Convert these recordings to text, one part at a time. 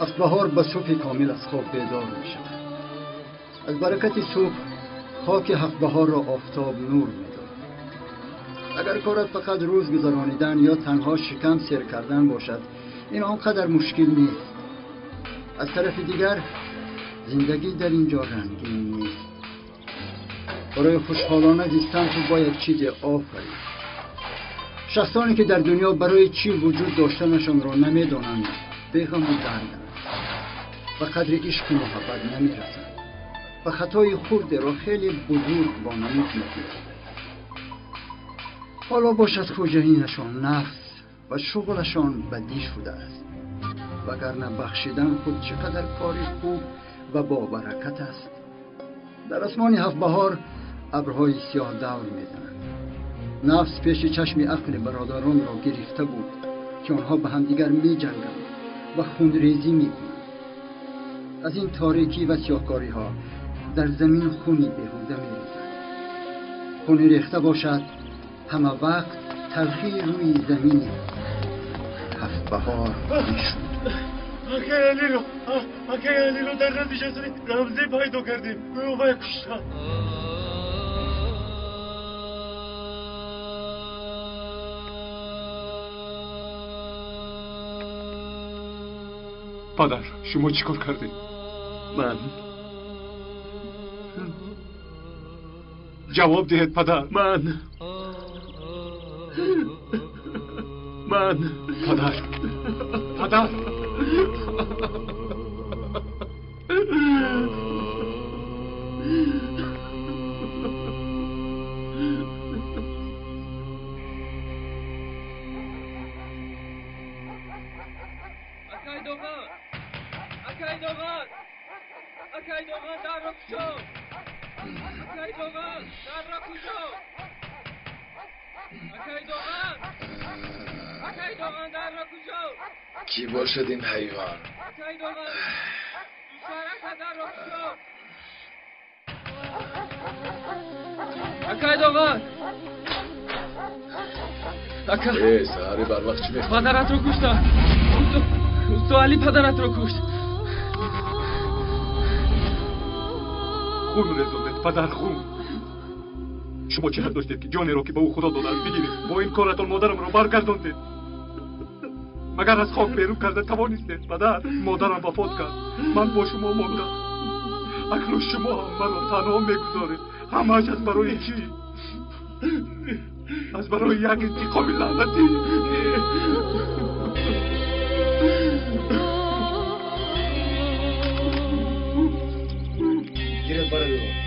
Ҳафтбаҳор ба субҳи комил аз хоб бедор мешавад. Аз баракати субҳ хоки ҳафтбаҳорро офтоб нур медод. Агар корат фақат рӯз гузаронидан ё танҳо шикам сер кардан бошад, ин он қадар мушкил нест. Аз тарафи дигар, зиндагӣ дар ин ҷо рангин нест. Барои хушҳолона зистан ту бояд чизе офарӣ. Шахсоне ки дар дунё барои чӣ вуҷуд доштанашонро намедонанд, беғаму дарданд. Ба қадри ишқу муҳаббат намерасанд. Ба хатои хурдеро хеле бузург вонамуд мекунанд. Ҳоло бошад хоҷаинашон нафс ва шуғлашон бадӣ шудааст. Вагарна бахшидан худ чӣ қадар кори хуб ва бобаракат аст. Дар осмони ҳафтбаҳор абрҳои сиёҳ давр мезананд. Нафс пеши чашми ақли бародаронро гирифта буд, ки онҳо ба ҳамдигар меҷанганд ва хунрезӣ мекунанд. Аз ин торикӣ ва сиёҳкориҳо дар замин хуни беҳуда мерезад. Хуни рехта бошад ҳама вақт талхии рӯи замини ҳафтбаҳор мешуд. Акай Алиро дар назди ҷасади Рамзӣ пайдо кардем. Ӯ вай куштанд. Падар, шумо чӣ кор кардед? Ман ҷавоб диҳед, падар. Ман ман падар, падар. کی باشد این حیوان؟ акай Доған, ака. Саҳари барвақт чӣ мехоҳӣ? Падаратро куштанд. Усто Али падаратро кушт. Хун резондед, падар, хун. Шумо чӣ ҳақ доштед, ки ҷонеро, ки ба ӯ Худо додааст, бигиред? Бо ин коратон модарамро баргардондед. Магар аз хок берун карда тавонистед, падар? Модарам вафот кард, ман бо шумо мондам. Акнун шумо ҳам маро танҳо мегузоред. Ҳамааш аз барои чӣ? Аз барои як интиқоми лаънатӣ. Гиред бародаро.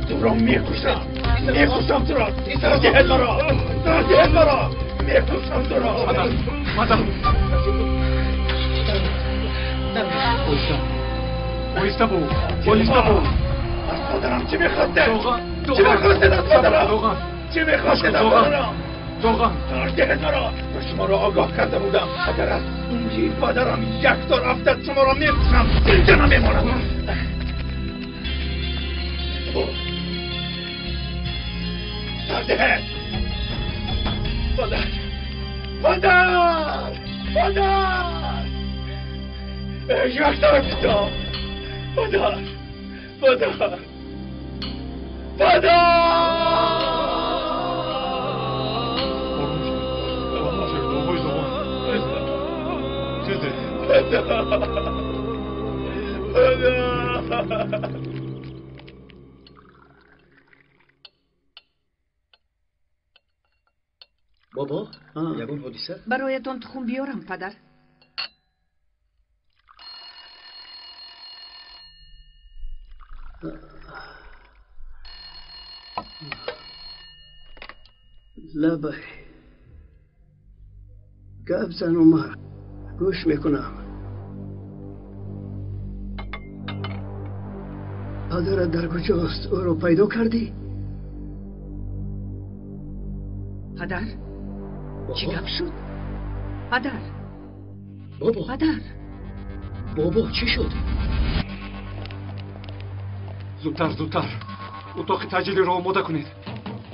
туро мекушам, мекушам туро. Сардиҳед маро, сардиҳед маро, мекушам туро. Падар, оҳиста бо, оҳиста бо. Аз модарам чӣ мехостед? Чӣ мехостед аз модарам? Чӣ мехостед аз модарам? Доған, сардиҳед маро. Шуморо огоҳ карда будам, агар аз умри падарам як тор афтад, шуморо мекушам, зинда намемонам. سردهد. پدر، پدر، پدر، یک طرف. پدر، پدر، پدر. پدر. بابا، ягон ҳодиса؟ Бароятон тухм биёрам, падар? Лабай, гап зан, Умар, гӯш мекунам. Падарат дар куҷост? Ӯро пайдо кардӣ? Падар, чӣ гап шуд, падар? Бобо. Падар. Бобо, чӣ шуд? Зудтар, зудтар. Утоқи таъҷилиро омода кунед.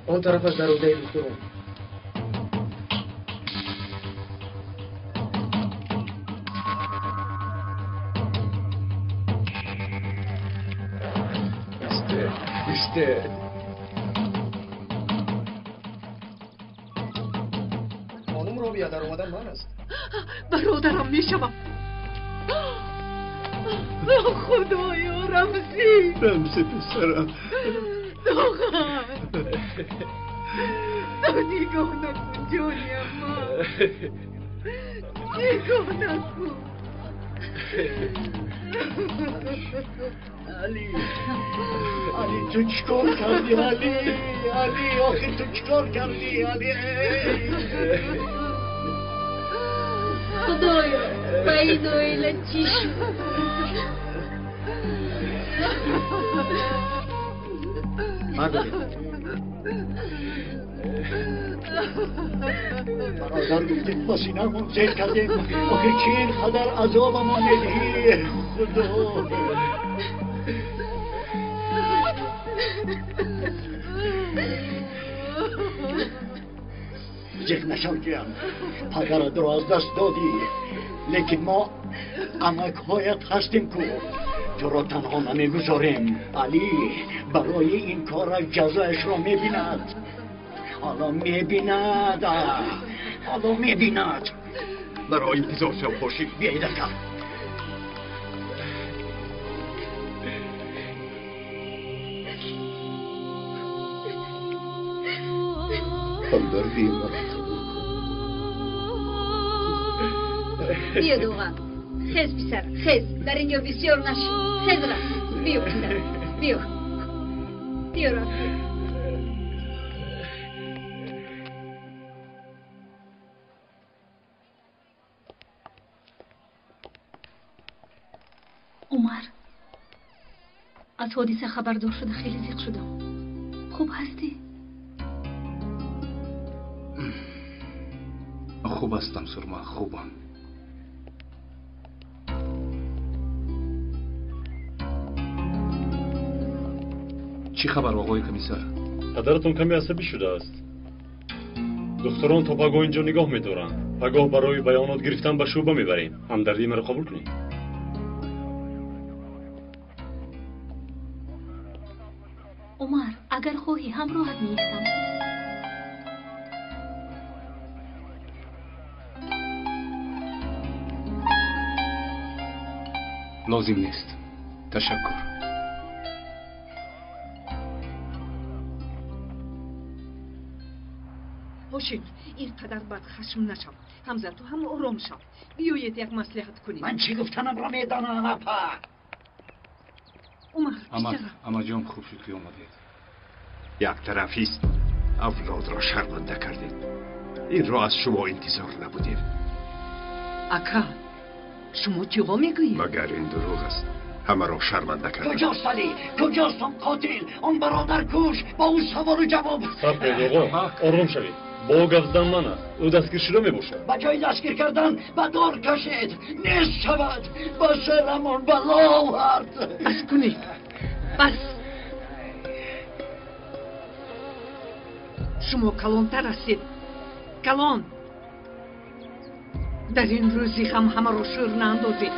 Он тарафаш дар ӯдаи духтурон. Истед. Хонум Робия дар омадан ман аст. Бародарам мешавам. Худоё, Рамзӣ! Рамзӣ писарам. Доғар! Ту нигоҳ накун, ҷони амма. Нигоҳ накун. Али, Али, ту чикор кардӣ, Али? Али, охир ту чикор кардӣ, Али? Худоё, ба ин оила чӣ шуд? Бардоред. Бародар гуфтем, ба синамон зер кардем. Охир чӣ ин қадар азобамон медиҳӣ? Худо! Зиқ нашав, ҷиям. Падаратро аз даст додӣ. Лекин мо амакҳоят ҳастем ку. Туро танҳо намегузорем. Али барои ин кораш ҷазояшро мебинад. Ҳоло мебинад. Ҳоло мебинад. Барои интизор шав, Хуршид. Биёед ака. Ҳамдардии маро қабул кун. Биё, Доған. Хез, писар, хез. Дар ин ҷо бисёр нашин. Хез рафт. Биё, писар, биё. Биё, рафт. Умар, аз ҳодиса хабардор шуда хеле зиқ шудам. Хуб ҳастӣ? Хуб ҳастам, Сурма, хубам. Чӣ хабар, оғои комиссар? Падаратон каме асабӣ шудааст. Духтурон то пагоҳ инҷо нигоҳ медоранд. Пагоҳ барои баёнот гирифтан ба шӯъба мебарем. Ҳамдардии маро қабул кунед. Умар, агар хоҳӣ ҳамроҳат меистам. Лозим нест. Ташаккур. Ҳошим, ин қадар бадхашм нашав. Ҳамза, ту ҳам ором шав. Биёед як маслиҳат кунем. Ман чӣ гуфтанамро медонам, апа. Умар, писарам. Амаҷон, хуб шуд ки омадед. Яктарафист авлодро шарманда кардед. Инро аз шумо интизор набудем. Ака, шумо чиҳо мегӯед? Магар ин дурӯғ аст? Ҳамаро шарманда кардед. Куҷост Али? Куҷост он қотил? Он бародаркуш? Ба ӯ саволу ҷавоб. Сабр кунед, оғо. Ором шавед. Бо ӯ гап задан ман аст. Ӯ дастгир шуда мебошад. Ба ҷои дастгир кардан ба дор кашед. Нест шавад. Ба сарамон бало овард. Бас кунед. Бас. Шумо калонтар ҳастед. Калон. Дар ин рӯзи ғам ҳамаро шӯр наандозед.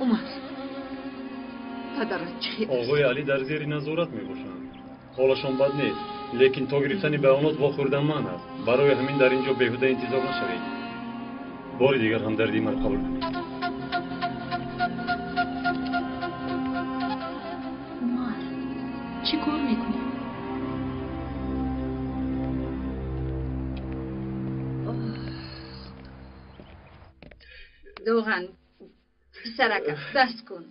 Умар, падарат чӣ хел аст? Оғои Алӣ дар зери назорат мебошанд. Ҳолашон бад нест, лекин то гирифтани баёнот вохӯрдан манъ аст. Барои ҳамин дар ин ҷо беҳуда интизор нашавед. Бори дигар ҳамдардии маро қабул кунед. Умар, чӣ кор мекунӣ? Доған, писарака, даст кун.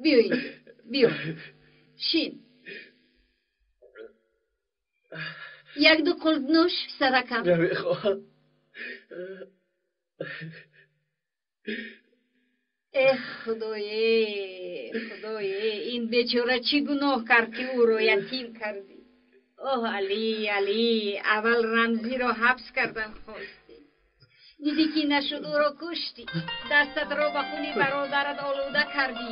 Биё инҷо, биё. Шин. Як-ду қулт нӯш, писаракам. Намехоҳам. Эх, худое, худое, ин бечора чӣ гуноҳ кард, ки ӯро ятим кардӣ? Оҳ, Али, Али, аввал Рамзиро ҳабс кардан хостӣ. Дидӣ ки нашуд, ӯро куштӣ. Дастатро ба хуни бародарат олуда кардӣ.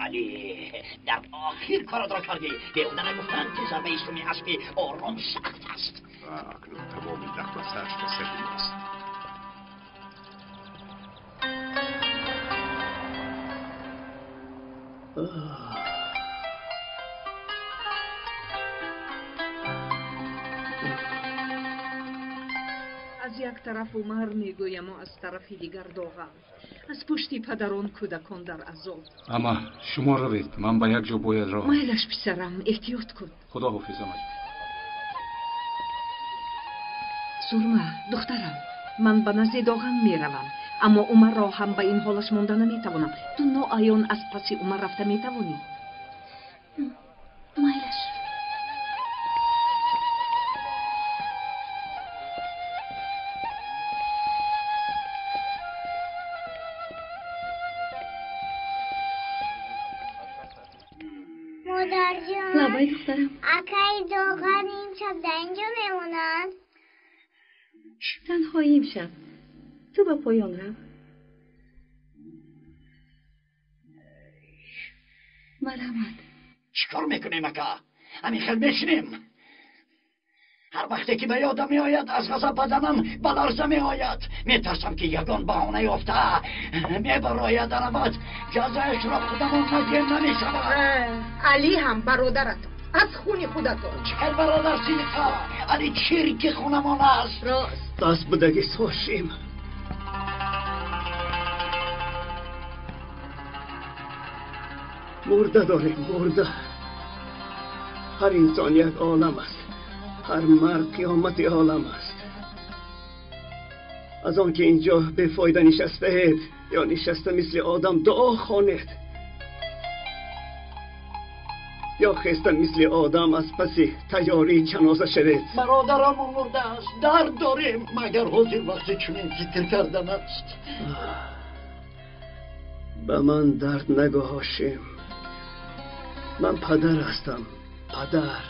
علی در آخر کارت را کردی. به نگفتند که ضربه سمی اسبی آرام سخت است. اکنون تمام لخت و سرش به سر است. Аз як тараф Умар мегӯям, аз тарафи дигар Доған. Аз пушти падарон кӯдакон дар азоб. Ама шумо равед, ман ба як ҷо бояд равам. Майлаш писарам, эҳтиёт кун. Худо ҳофиз амаҷон. Сурма, духтарам, ман ба назди Доған меравам, аммо Умарро ҳам ба ин ҳолаш монда наметавонам. Ту ноаён аз паси Умар рафта метавонӣ? Майлаш. Модарҷон. Лабай духтарам. Акаи Доған имшаб дар инҷо мемонад? Танҳо имшаб. Ту ба поён рав. Марҳамат. Чӣ кор мекунем, ака? Ҳамин хел мешинем. Ҳар вақте ки ба ёдам меояд, аз ғазаб баданам ба ларза меояд. Метарсам ки ягон баҳона ёфта мебарояд, аравад ҷазояшро худамон надиҳем намешавад. Али ҳам бародаратон, аз хуни худатон. Чӣ хел бародар, Синиқа? Али чирки хунамон аст. Рост. Даст будаги сошим. Мурда дорем, мурда. Ҳар инсон як олам аст. Ҳар мард қиёмати олам аст. Аз он ки инҷо бефоида нишастаед ё нишаста мисли одам дуо хонед, ё хеста мисли одам аз паси тайёрии ҷаноза шавед. Бародарам мурда аст, дард дорем, магар ҳозир вақти чунин фикр кардан аст? Ба ман дард нагӯ, Ҳошим. Ман падар ҳастам, падар.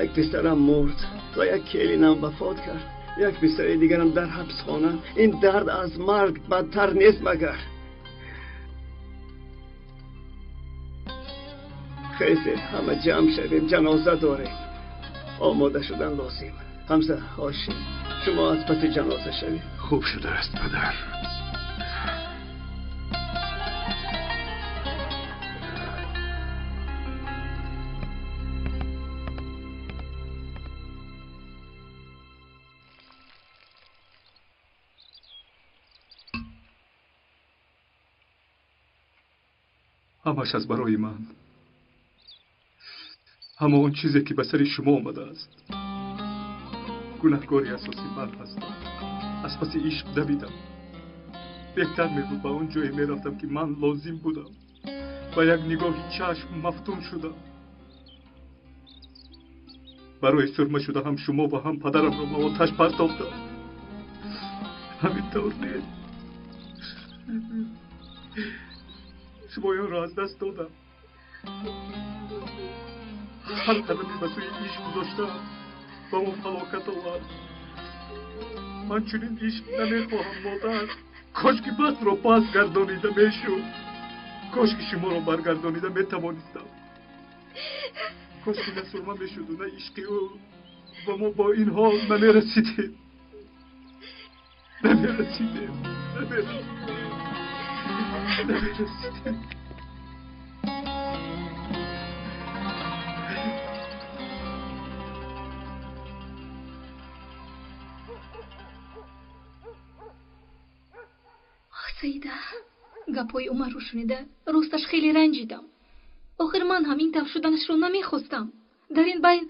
Як писарам мурд ва як келинам вафот кард. Як писари дигарам дар ҳабсхона. Ин дард аз марг бадтар нест магар? Хезед, ҳама ҷамъ шавем, ҷаноза дорем. Омода шудан лозим. Ҳамза, Ҳошим, шумо аз паси ҷаноза шавед. Хуб шудааст, падар. Ҳамаш аз барои ман. Ҳама он чизе ки ба сари шумо омадааст. Гунаҳкори асосӣ ман ҳастам. Аз паси ишқ давидам. Беҳтар мебуд ба он ҷое мерафтам ки ман лозим будам. Ба як нигоҳи чашм мафтун шудам. Барои сурма шуда ҳам шумо ва ҳам падарамро ба оташ партофтам. Ҳамин тавр нест? Шумоёнро аз даст додам. Ҳар қадаме ба сӯи ишқ гузоштам, ба мо фалокат овард. Ман чунин ишқ намехоҳам, модар. Кошки бахтро пас гардонида мешуд. Кошки шуморо баргардонида метавонистам. Кошки на сурма мешуду, на ишқи ӯ. Ва мо бо ин ҳол намерасидем. Намерасидем. Намерасидем. Намерасидем. Саида, гапҳои Умарро шунида росташ хеле ранҷидам. Охир ман ҳам ин тавр шуданашро намехостам. Дар ин байн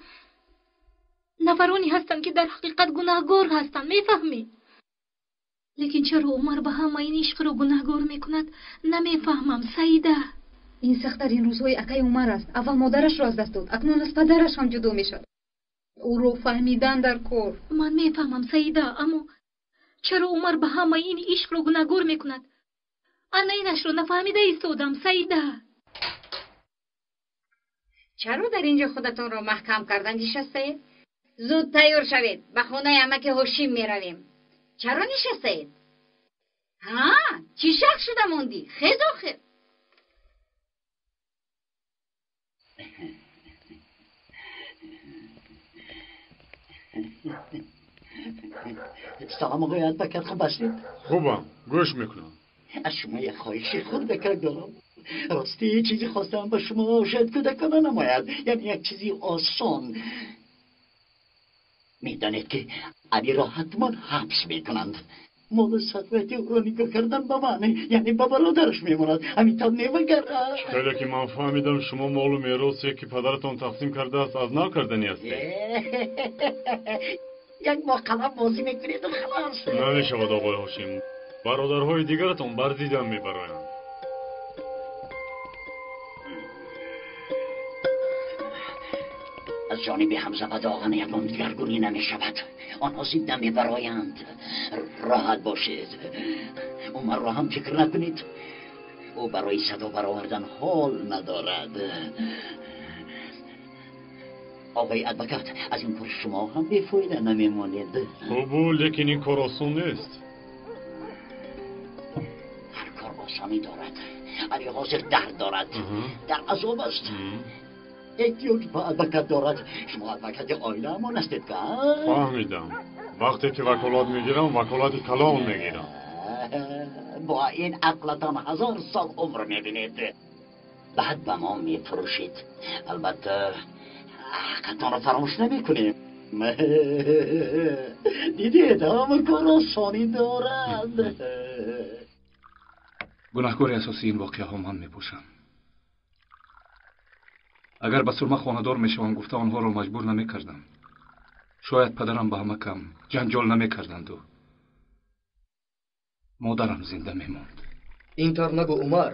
нафароне ҳастанд, ки дар ҳақиқат гунаҳгор ҳастанд, мефаҳмӣ? Лекин чаро Умар ба ҳама ин ишқро гунаҳгор мекунад, намефаҳмам, Саида. Ин сахттарин рӯзҳои акаи Умар аст. Аввал модарашро аз даст дод, акнун аз падараш ҳам ҷудо мешавад. Ӯро фаҳмидан дар кор. Ман мефаҳмам, Саида, аммо чаро Умар ба ҳамаи ин ишқро гунаҳгор мекунад? Ана инашро нафаҳмида истодам, Саида. Чаро дар инҷо худатонро маҳкам карда нишастаед? Зуд тайёр шавед, ба хонаи амаки Ҳошим меравем. Чаро нишастаед? Ҳа, чӣ шак шуда мондӣ? Хез охир. Салом оғои адвокат, хуб ҳастед? Хубам, гӯш мекунам. Аз шумо як хоҳиши хурд дорам. Рости чизе хостам ба шумо шояд кӯдакона намояд, яъне як чизи осон. Медонед ки Алиро ҳатман ҳабс мекунанд. Молу сарвати ӯро нигоҳ кардан ба ман, яъне ба бародараш мемонад. Ҳамин тавр невагар. Хеле ки ман фаҳмидам, шумо молу меросе ки падаратон тақсим кардааст аз нав кардани ҳастед. Як моҳ қалам бозӣ мекунеду халос. Намешавад оғои Ҳошим. Бародарҳои дигаратон бар зиддам мебароянд. Аз ҷониби Ҳамза ба Доған ягон дигаргунӣ намешавад. Онҳо зид намебароянд. Роҳат бошед. Умарро ҳам фикр накунед. Ӯ барои садо баровардан ҳол надорад. Оғои адвокат, аз ин кор шумо ҳам бефоида намемонед. Хубу, лекин ин кор осон нест. Ҳар кор осонӣ дорад. Али ҳозир дард дорад, дар азоб аст. Эҳтиёҷ ба адвокат дорад. Шумо адвокати оилаамон ҳастед, ка? Фаҳмидам. Вақте ки ваколат мегирам, ваколати калон мегирам. Бо ин ақлатон 1000 сол умр мебинед. Баъд ба мо мефурӯшед. Албатта ҳаққатонро фаромӯш намекунем. Дидед, ҳама кор осонӣ дорад. Гунаҳкори асосии ин воқеаҳо ман мебошам. Агар ба Сурма хонадор мешавам гуфта онҳоро маҷбур намекардам, шояд падарам ба ҳамакам ҷанҷол намекарданду модарам зинда мемонд. Ин тавр нагӯ, Умар.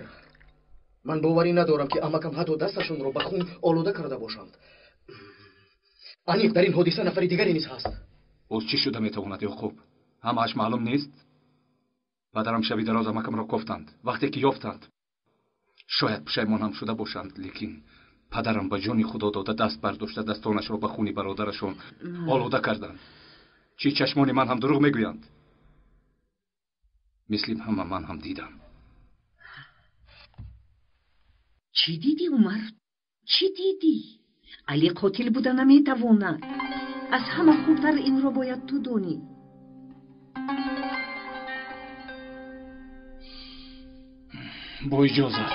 Ман боварӣ надорам ки амакам ҳатто дасташонро ба хун олуда карда бошанд. Аниқ дар ин ҳодиса нафари дигаре низ ҳаст. Боз чӣ шуда метавонад, Ёқуб? Ҳамааш маълум нест? Падарам шаби дароз амакамро кофтанд. Вақте ки ёфтанд, шояд пушаймон ҳам шуда бошанд, лекин падарам ба ҷони худо дода даст бардошта дастонашро ба хуни бародарашон олуда карданд. Чӣ чашмони ман ҳам дурӯғ мегӯянд? Мисли ҳама ман ҳам дидам. Чӣ дидӣ, Умар? Чӣ дидӣ? Али қотил буда наметавонад. Аз ҳама хубтар инро бояд ту донӣ. Бо иҷозат.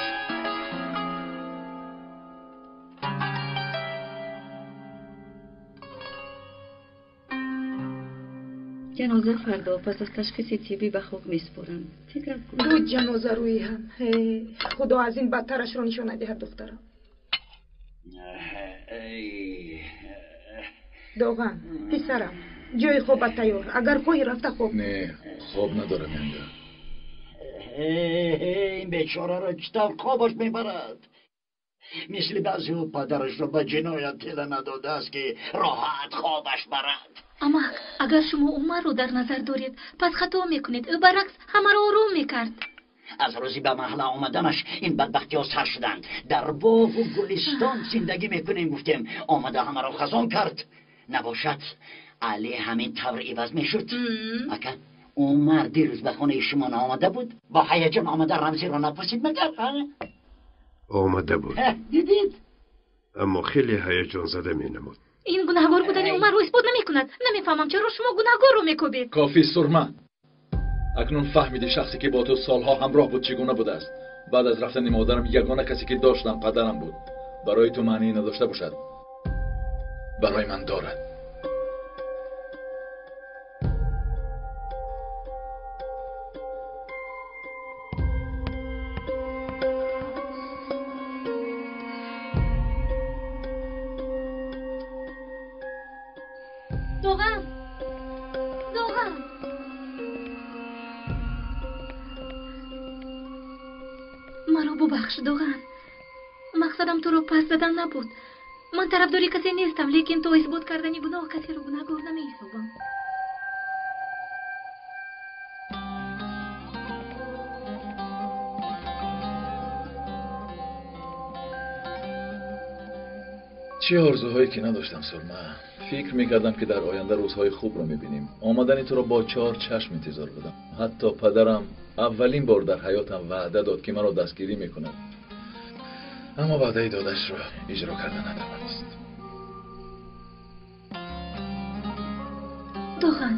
Ҷаноза фардо пас аз ташхиси тиббӣ ба хок месупоранд. Фикрат кун. Ду ҷаноза рӯи ҳам. Худо аз ин бадтарашро нишон надиҳад, духтарам. Доған, писарам, ҷои хобат тайёр. Агар хоҳӣ рафта хоб. Не, хоб надорам янга. Ин бечораро чӣ тавр хобаш мебарад? Мисли баъзе ӯ падарашро ба ҷиноят тела надодааст ки роҳат хобаш барад. Амак, агар шумо Умарро дар назар доред, пас хато мекунед. Ӯ баръакс ҳамаро ором мекард. Аз рӯзи ба маҳалла омаданаш ин бадбахтиҳо сар шуданд. Дар боғу гулистон зиндагӣ мекунем гуфтем, омада ҳамаро хазон кард. Набошад, Али ҳамин тавр иваз мешуд. Ака, Умар дирӯз ба хонаи шумо наомада буд? Бо ҳаяҷон омада Рамзиро напурсид магар? Омада буд. Дидид? Аммо хеле ҳаяҷонзада менамуд. Ин гунаҳгор будани Умарро исбот намекунад. Намефаҳмам чаро шумо гунаҳгорро мекӯбед. Кофӣ, Сурма. Акнун фаҳмиди шахсе ки бо ту солҳо ҳамроҳ буд чӣ гуна будааст. Баъд аз рафтани модарам ягона касе ки доштам падарам буд. Барои ту маънӣ надошта бошад, барои ман дорад. Доған! Доған! Маро бубахш, Доған. Мақсадам туро пас задан набуд. Ман тарафдори касе нестам, лекин то исбот кардани гуноҳ касеро гунаҳгор намеҳисобам. Чӣ орзуҳое ки надоштам, Сурма. Фикр мекардам, ки дар оянда рӯзҳои хубро мебинем. Омадани туро бо чор чашм интизор будам. Ҳатто падарам аввалин бор дар ҳаётам ваъда дод, ки маро дастгирӣ мекунад. Аммо ваъдаи додашро иҷро карда натавонист. Доған,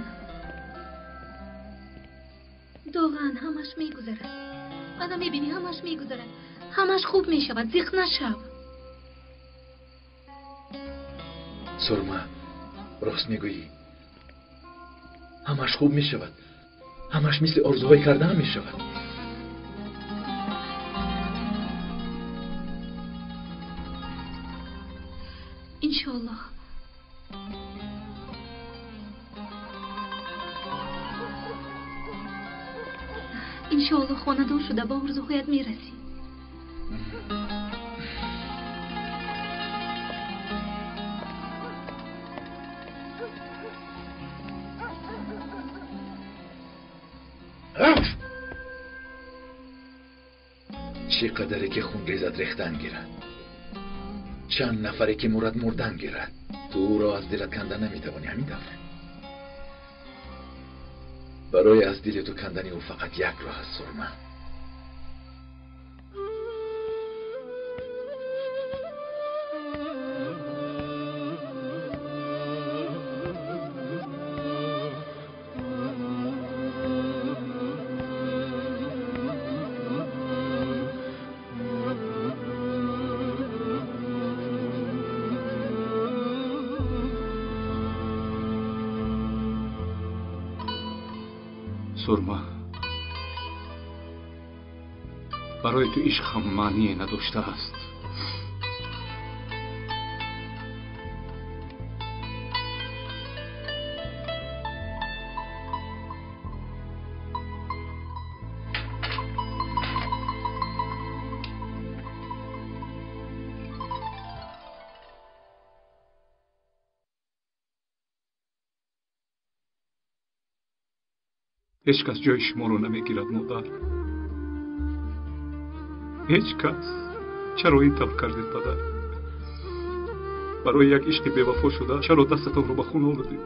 Доған, ҳамаш мегузарад. Ана мебинӣ, ҳамаш мегузарад. Ҳамаш хуб мешавад, зиқ нашав. Сурма, рост мегӯӣ. Ҳамаш хуб мешавад. Ҳамаш мисли орзуҳои кардаам мешавад. Иншоаллоҳ. Иншоаллоҳ хонадор шуда ба орзуҳоят мерасӣ. Чӣ қадаре ки хун резад рехтан гирад, чанд нафаре ки мурад мурдан гирад, ту ӯро аз дилат канда наметавонӣ. Ҳамин тавр барои аз дили ту кандани ӯ фақат як роҳ аст, Сурма. Сурма, барои ту ишқ ҳам маъние надоштааст. Ҳеҷ кас ҷои шуморо намегирад, модар. Ҳеҷ кас. Чаро ин тавр кардед, падар? Барои як ишқи бевафо шуда чаро дастатонро ба хун овардед?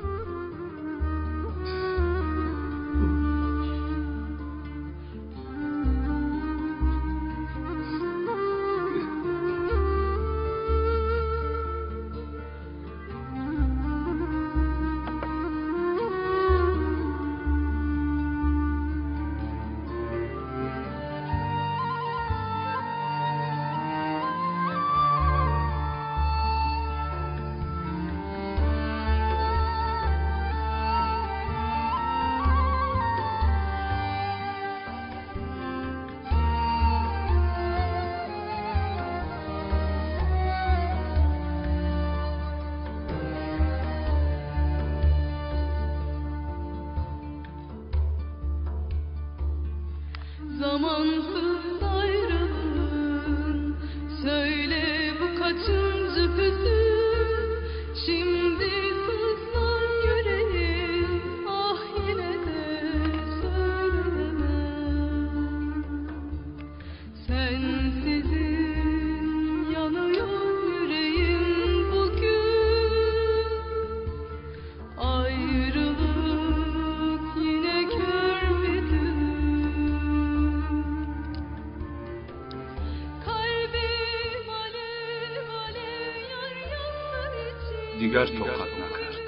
Zamansız ayrılığın, söyle bu kaçıncı hüzün? Şimdi sızlar yüreğim, ah yine de söyleyemem. Sensizim yanıyor yüreğim bugün. Ayrılık yine kör bir dün. Дигар тоқат накард.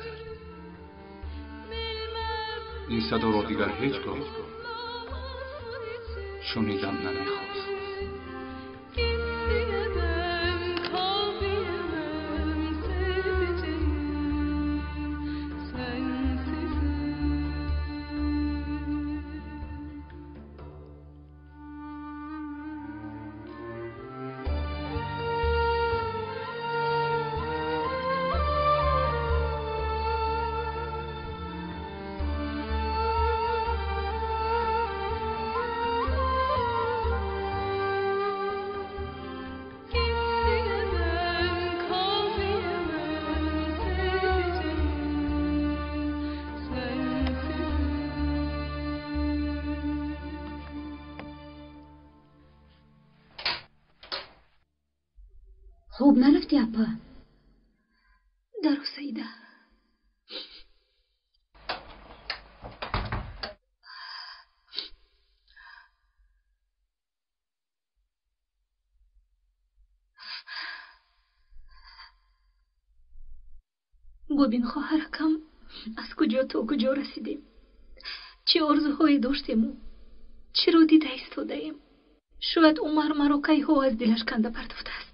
Ин садоро дигар ҳеҷ гоҳ шунидан намехост. Хоб нарафтӣ, апа? Даро, Саида. Бубин, хоҳаракам, аз куҷо то куҷо расидем, чӣ орзуҳое доштему чиро дида истодаем. Шояд Умар маро кайҳо аз дилаш канда партофтааст.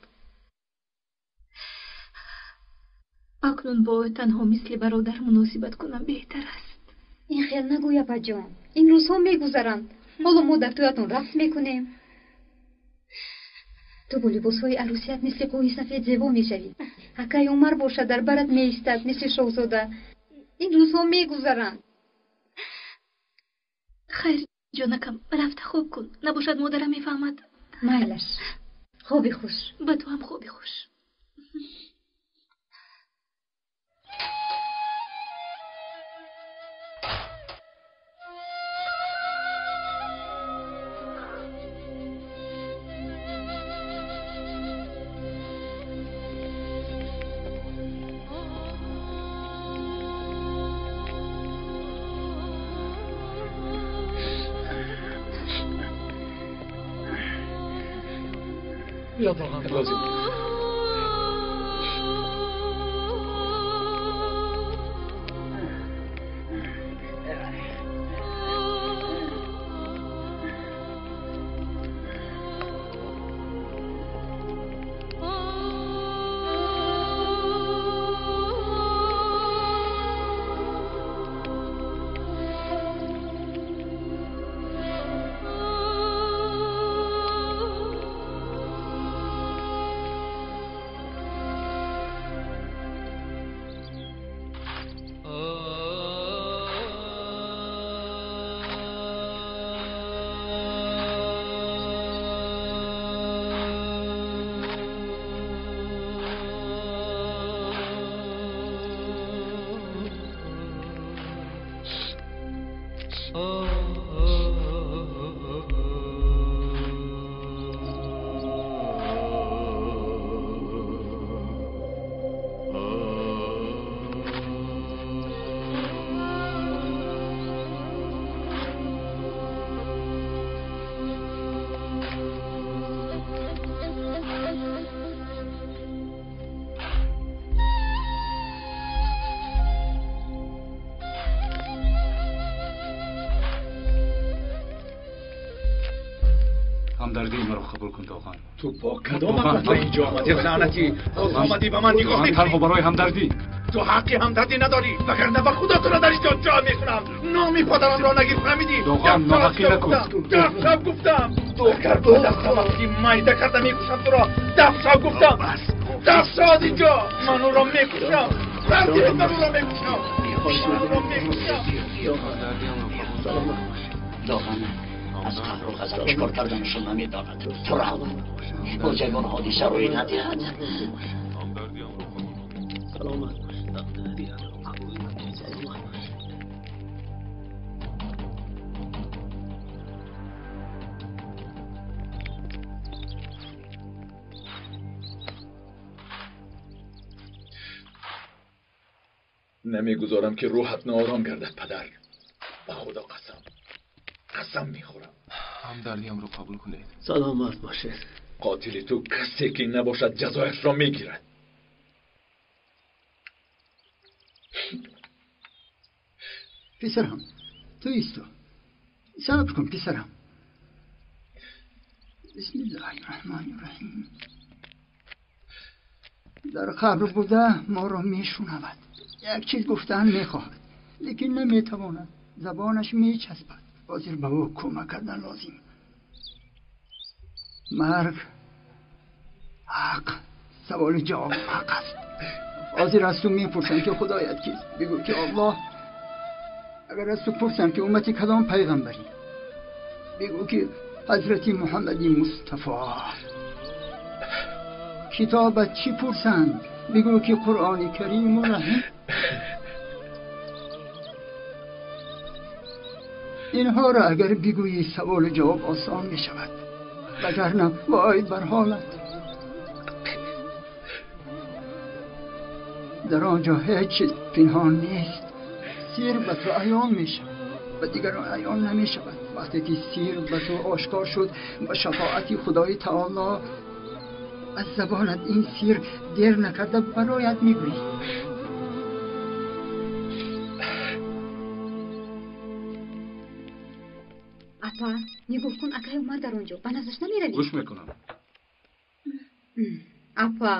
Акнун бо ӯ танҳо мисли бародар муносибат кунам беҳтар аст. Ин хел нагӯй, апаҷон. Ин рӯзҳо мегузаранд. Ҳоло мо дар тӯятон рақс мекунем. Ту бо либосҳои арӯсият мисли қӯҳи сафед зебо мешавӣ. Акаи Умар бошад дар барат меистад мисли шоҳзода. Ин рӯзҳо мегузаранд. Хайр, ҷонакам, рафта хоб кун. Набошад модарам мефаҳмад. Майлаш. Хоби хуш. Ба ту ҳам хоби хуш. Лозим. ҳамдардии маро қабул кун, Доған. Ту бо кадом ҳақ ба инҷо омадӣ, лаънатӣ? Омадӣ ба ман нигоҳ мекунӣ? Танҳо барои ҳамдардӣ. Ту ҳаққи ҳамдардӣ надорӣ, вагарна ба худо туро дар инҷо ҷо мекунам. Номи падарамро нагир, фаҳмидӣ? Доған, ноҳақӣ накун. Дафшав гуфтам. Агар ба дастам афтӣ, майда карда мекушам туро. Дафшав гуфтам. Дафшав аз инҷо. Ман ӯро мекушам. Фаҳмидӣ? Ман ӯро мекушам. Ман ӯро мекушам. Доған аз қаҳру ғазаб чӣ кор карданашро намедонад. Турав боз ягон ҳодиса рӯй надиҳад. Намегузорам ки рӯҳат ноором гардад, падар. Ба худо қасам, қасам мехӯрам. Ҳамдардиамро қабул кунед. Саломат бошед. Қотили ту касе ки набошад, ҷазояшро мегирад. Писарам, ту исто. Сабр кун, писарам. Бисмиллаҳи раҳмони раҳим. Дар қабр буда моро мешунавад. Як чиз гуфтан мехоҳад, лекин наметавонад. Забонаш мечаспад. Ҳозир ба ӯ кӯмак кардан лозим. Марг ҳақ, саволи ҷавоб ҳақ аст. Ҳозир аз ту мепурсам ки худоят кист, бигӯ ки Аллоҳ. Агар аз ту пурсам ки уммати кадом пайғамбарӣ, бигӯ ки ҳазрати Муҳаммади Мустафо. Китобат чӣ пурсанд, бигӯ ки Қуръони Кариму Раҳим. Инҳоро агар бигӯӣ, саволу ҷавоб осон мешавад, вагарна вой бар ҳолат. Дар он ҷо ҳеҷ чиз пинҳон нест. Сир ба ту аён мешавад, ба дигарон аён намешавад. Вақте ки сир ба ту ошкор шуд, ба шафоати Худои Таоло аз забонат ин сир дер накарда бароят мегӯӣ. Апа, нигоҳ кун, акай Умар дар он ҷо. Ба наздаш намеравӣ? Гӯш мекунам. Апа,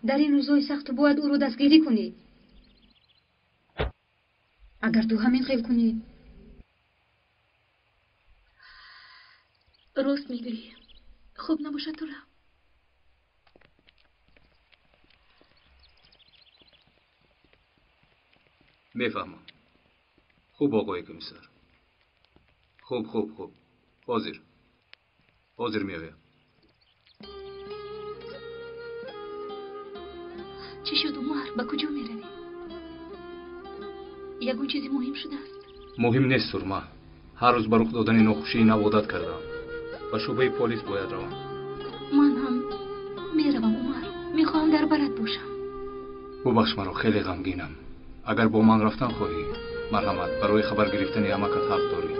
дар ин рӯзҳои сахт ту бояд ӯро дастгирӣ кунӣ. Агар ту ҳамин хел кунӣ. Рост мегӯӣ. Хуб набошад тура. Мефаҳмам. Хуб, оғои комиссар. Хуб, хуб, хуб. Ҳозир. Ҳозир меоям. Чӣ шуд, Умар? Ба куҷо меравӣ? Ягон чизи муҳим шудааст? Муҳим нест, Сурма. Ҳар рӯз ба рух додани нохушии нав одат кардам. Ба шӯъбаи полис бояд равам. Ман ҳам меравам, Умар. Мехоҳам дар барат бошам. Бубахш маро, хеле ғамгинам. Агар бо ман рафтан хоҳӣ, марҳамат, барои хабар гирифтани амакат ҳақ дорӣ.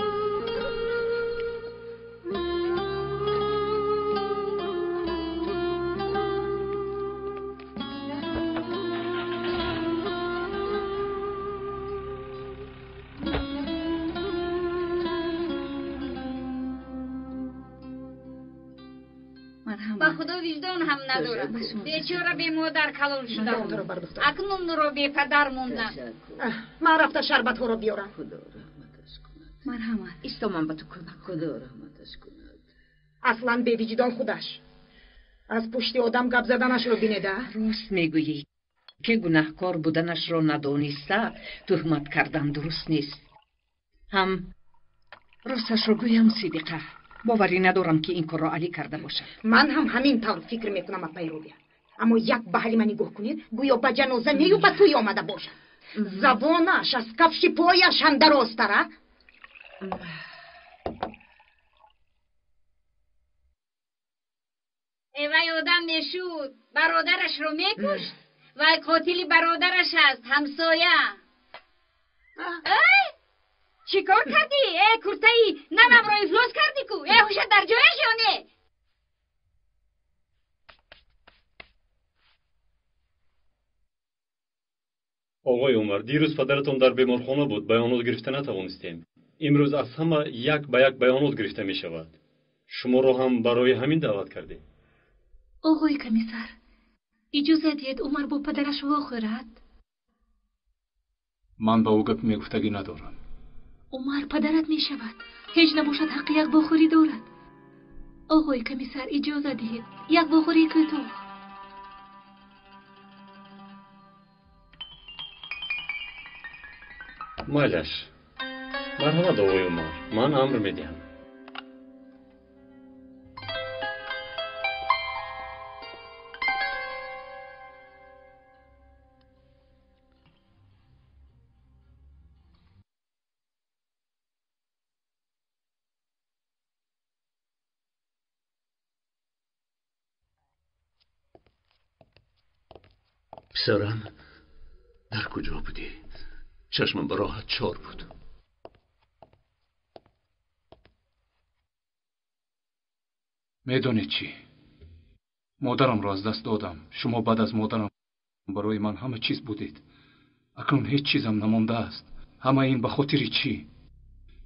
Ба худо виҷдон ҳам надорам. Бечора бемодар калон шудам. Акнун ро бепадар мондам. Ман рафта шарбатҳоро биёрам. Марҳамат, исто, ман ба ту кӯмак. Худо раҳматаш кунад. Аслан бевиҷдон худаш. Аз пушти одам гап заданашро бинеда. Рост мегӯӣ, ки гунаҳкор буданашро надониста туҳмат кардан дуруст нест. Ҳам росташро гӯям, Сидиқа, боварӣ надорам, ки ин корро Алӣ карда бошад. Ман ҳам ҳамин тавр фикр мекунам, апаи Робия. Аммо як ба ҳали ман нигоҳ кунед, гӯё ба ҷаноза нею ба тӯй омада бошад. Забонаш аз кафши пояш ҳам дарозтара. Вай одам мешуд, бародарашро мекушт. Вай қотили бародараш аст, ҳамсоя. Чӣ кор кардӣ? Э, куртаи навамро ифлос кардӣ ку? Э, ҳушат дар ҷояш ё не? Оғои Умар, дирӯз падаратон дар беморхона буд, баёнот гирифта натавонистем. Имрӯз аз ҳама як ба як баёнот гирифта мешавад. Шуморо ҳам барои ҳамин даъват кардем. Оғои комиссар, иҷоза диҳед, Умар бо падараш вохӯрад. Ман ба ӯ гап мегуфтагӣ надорам. Умар падарат мешавад. Ҳеҷ набошад, ҳаққи як вохӯрӣ дорад. Оғои комиссар, иҷоза диҳед, як вохӯрии кӯтоҳ. Майлаш, марҳамат, оғои Умар, ман амр медиҳам. Писарам, дар куҷо будӣ? Чашмам ба роҳат чор буд. Медонед чӣ? Модарамро аз даст додам. Шумо баъд аз модарам барои ман ҳама чиз будед. Акнун ҳеҷ чизам намондааст. Ҳама ин ба хотири чӣ?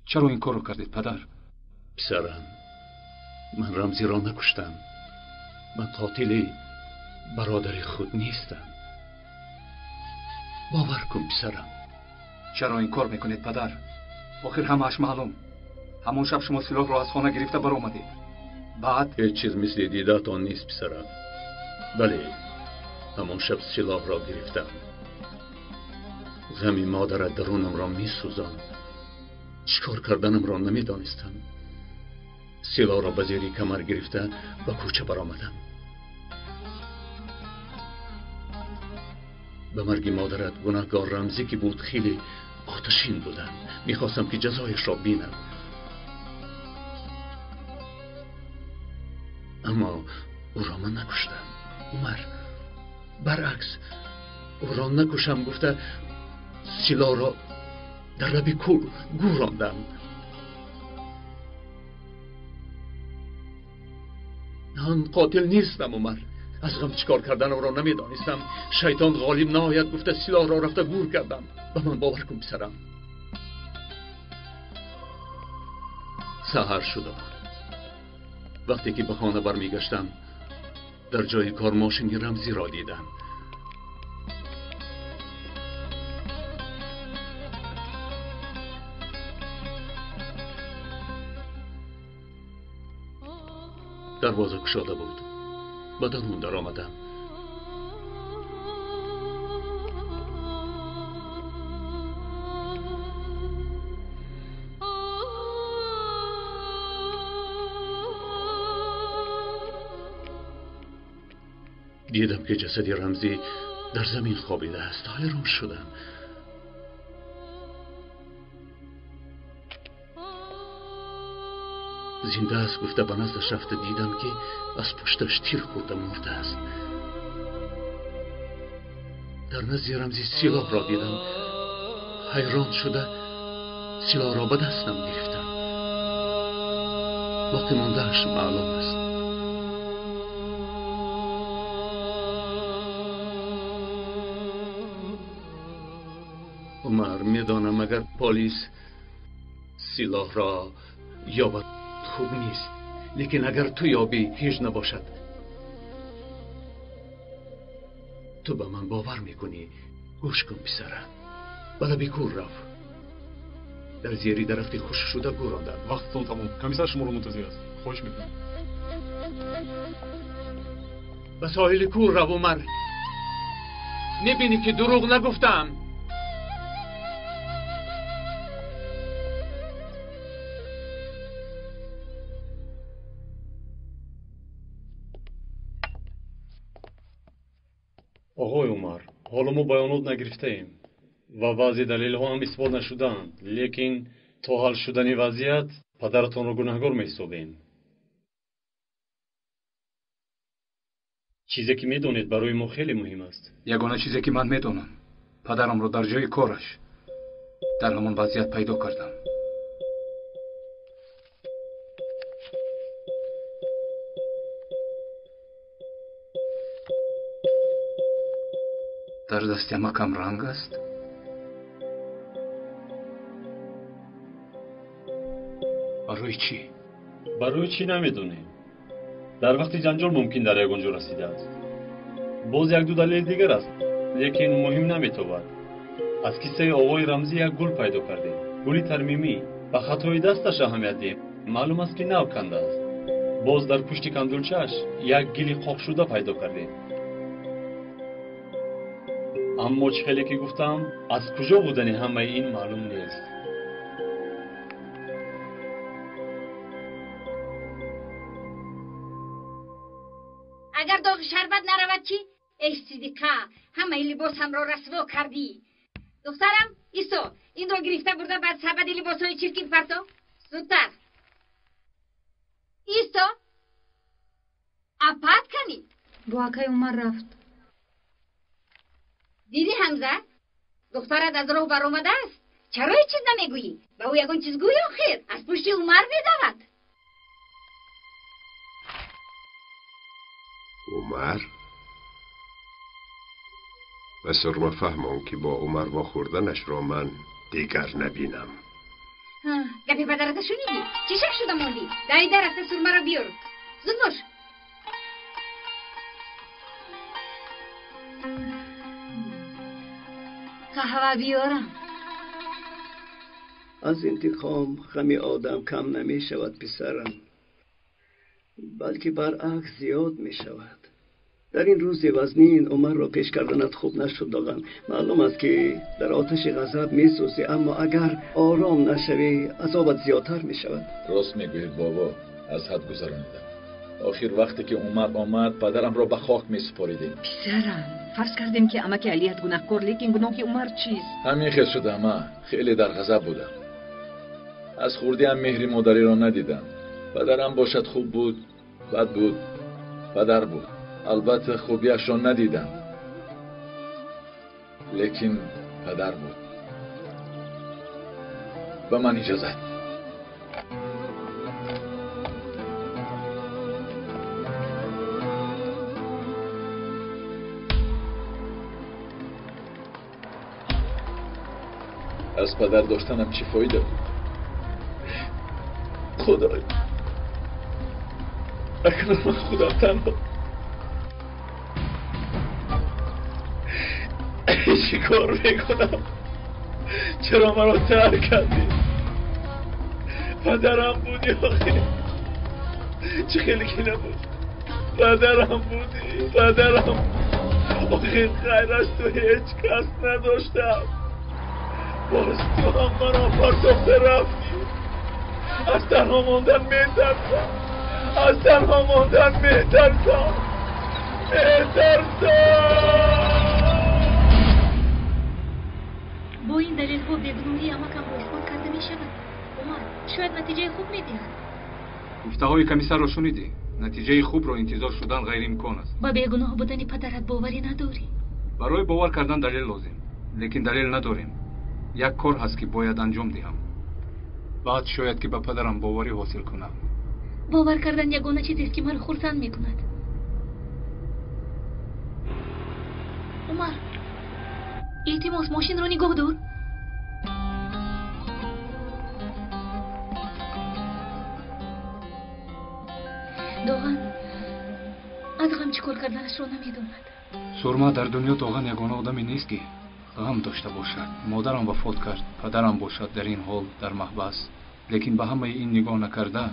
Чаро ин корро кардед, падар? Писарам, ман Рамзиро накуштам. Ман қотили бародари худ нестам. Бовар кун, писарам. Чаро ин кор мекунед, падар? Охир ҳамааш маълум. Ҳамон шаб шумо силоҳро аз хона гирифта баромадед. Баъд ҳеҷ чиз мисли дидаатон нест, писарам. Бале, ҳамон шаб силоҳро гирифтам. Ғами модарат дарунамро месӯзонд. Чӣ кор карданамро намедонистам. Силоҳро ба зери камар гирифта ба кӯча баромадам. Ба марги модарат гунаҳгор Рамзӣ ки буд, хеле оташин будам. Мехостам, ки ҷазояшро бинам. Аммо ӯро ман накуштам, Умар. Баръакс, Ӯро накушам гуфта силоҳро дар лаби кӯл гӯрондам. Ман қотил нестам, Умар. Аз ғам чӣ кор карданамро намедонистам. Шайтон ғолиб наояд гуфта силоҳро рафта гӯр кардам. Ба ман бовар кун, писарам. Саҳар шуда буд. Вақте ки ба хона бармегаштам, дар ҷои кор мошини Рамзиро дидам. Дарвоза кушода буд. Ба дарун даромадам. Дидам ки ҷасади Рамзӣ дар замин хобидааст. Ҳайрон шудам. Зинда аст гуфта ба наздаш рафта дидам ки аз пушташ тир хӯрда мурдааст. Дар назди Рамзӣ силоҳро дидам. Ҳайрон шуда силоҳро ба дастам гирифтам. Боқӣ мондааш маълум аст. Умар, медонам агар полис силоҳро ёбад хуб нест, лекин агар ту ёбӣ ҳеҷ набошад. Ту ба ман бовар мекунӣ. Гӯш кун, писарам. Ба лаби кӯр рав. Дар зери дарахти хушкшуда гӯрондам. Вақттон тамом. Комиссар шуморо мунтазир аст. Хоҳиш мекунам. Ба соҳили кӯр рав, Умар. Мебинӣ ки дурӯғ нагуфтам. Оғои Умар, ҳоло мо баёнот нагирифтаем ва баъзе далелҳо ҳам исбот нашудаанд, лекин то ҳал шудани вазъият падаратонро гунаҳгор меҳисобем. Чизе ки медонед барои мо хеле муҳим аст. Ягона чизе ки ман медонам, падарамро дар ҷои кораш дар ҳамон вазъият пайдо кардам. Дар дасти амакам ранг аст? Барои чӣ? Барои чӣ намедонем. Дар вақти ҷанҷол мумкин дар ягон ҷо расидааст. Боз як-ду далели дигар аст, лекин муҳим наметобад. Аз киссаи оғои Рамзӣ як гул пайдо кардем. Гули тармимӣ. Ба хатои дасташ аҳамият диҳем. Маълум аст ки нав кандааст. Боз дар пушти кандулчааш як гили қоқшуда пайдо кардем. Аммо чӣ хеле ки гуфтам, аз куҷо будани ҳамаи ин маълум нест. Агар доғи шарбат наравад чӣ? Эй Сидиқа, ҳамаи либосамро расво кардӣ. Духтарам, Исо, инро гирифта бурда ба сабади либосҳои чиркин парто. Зудтар. Исо, апат канӣ? Бо акай Умар рафт. Дидӣ, Ҳамза? Духтарат аз роҳ баромадааст. Чаро ҳеҷ чиз намегӯӣ? Ба ӯ ягон чиз гӯй охир. Аз пушти Умар медавад. Умар? Ба Сурма фаҳмон ки бо Умар вохӯрданашро ман дигар набинам. Гапи падарата шунидӣ? Чӣ шак шуда мондӣ? Давида рафта сурмаро биёр. Зуд бош. Қаҳва биёрам. Аз интиқом ғами одам кам намешавад, писарам, балки баръакс зиёд мешавад. Дар ин рӯзи вазнин Умарро пеш карданат хуб нашуд, Доған. Маълум аст ки дар оташи ғазаб месӯзӣ, аммо агар ором нашавӣ азобат зиёдтар мешавад. Рост мегӯед, бобо, аз ҳад гузаронидам. Охир вақте ки Умар омад, падарамро ба хок месупоридем. Писарам, фарз кардем ки амаки Алият гунаҳкор, лекин гуноҳи Умар чист? Ҳамин хел шуда, ама хеле дар ғазаб будам. Аз хурдиам меҳри модариро надидам. Падарам бошад хуб буд, бад буд, падар буд. Албатта хубиашро надидам. Лекин падар буд. Ба ман иҷозат. Аз падар доштанам чӣ фоида буд? Худой, акнун ман худам танҳо чӣ кор мекунам? Чаро маро тарк кардӣ? Падарам будӣ охир. Чӣ хеле ки набуд. Падарам будӣ, падарам. Охир ғайр аз ту ҳеҷ кас надоштам. Боз ту ҳам маро партофта рафтӣ. Аз танҳо мондан метарсам. Аз танҳо мондан метарсам. Метарсам. Бо ин далелҳо бегуноҳии амакамро исбот карда мешавад. Умар, шояд натиҷаи хуб медиҳад. Гуфтаҳои комиссарро шунидӣ? Натиҷаи хубро интизор шудан ғайриимкон аст. Ба бегуноҳ будани падарат боварӣ надорӣ? Барои бовар кардан далел лозим, лекин далел надорем. Як кор ҳаст ки бояд анҷом диҳам. Баъд шояд ки ба падарам боварӣ ҳосил кунам. Бовар кардан ягона чизест ки маро хурсанд мекунад. Умар, илтимос, мошинро нигоҳ дор. Доған аз ғам чӣ кор карданашро намедонад. Сурма, дар дунё Доған ягона одаме нест ки ғам дошта бошад. Модарам вафот кард, падарам бошад дар ин ҳол дар маҳбас. Лекин ба ҳамаи ин нигоҳ накарда,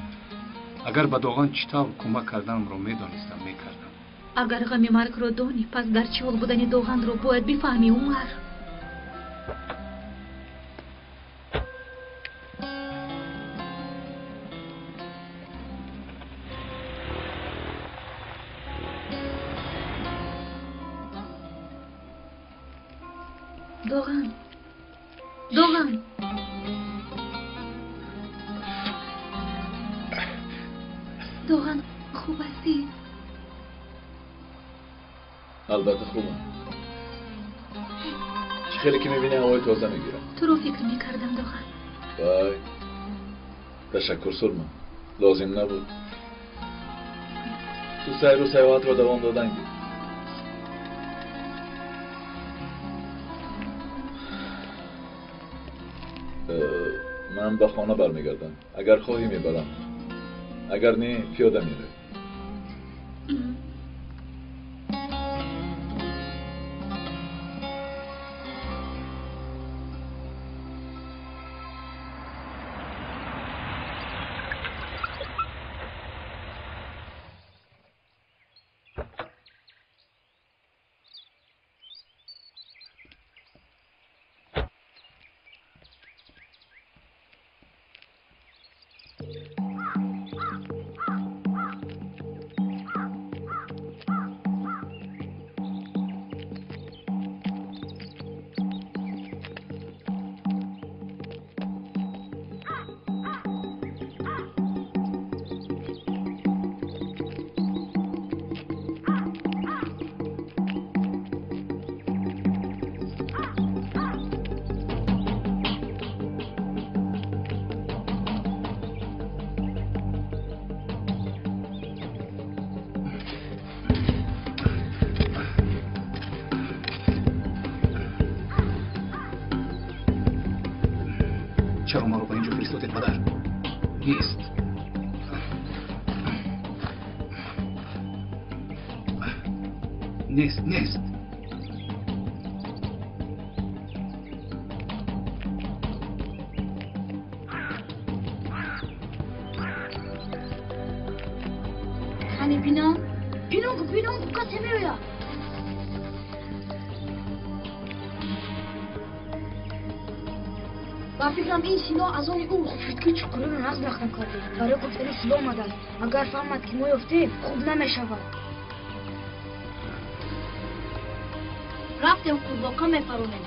агар ба Доған чӣ тавр кӯмак карданамро медонистам, мекардам. Агар ғами маргро донӣ, пас дар чӣ ҳол будани Доғанро бояд бифаҳмӣ, Умар. Доған, Доған. Доған, хуб ҳастӣ? Албатта хубам. Чӣ хеле ки мебинӣ, ҳавои тоза мегирам. Туро фикр мекардам, Доған. Вай, ташаккур, Сурма. Лозим набуд. Ту сайру саёҳатро давом додан гир. Ман ба хона бармегардам. Агар хоҳӣ мебарам, агар не, пиёда меравӣ. Чаро маро ба инҷо фиристодед, падар? Нест. Нест, нест. Қани бинам? Бинам, бинам, касе меояд. Ба фикрам ин силоҳ аз они ӯ. Шуд ки чуқуриро нағз рахна кардем. Барои кофтани силоҳ омадааст. Агар фаҳмад ки мо ёфтем, хуб намешавад. Рафтем, қурбоқа мефаронем.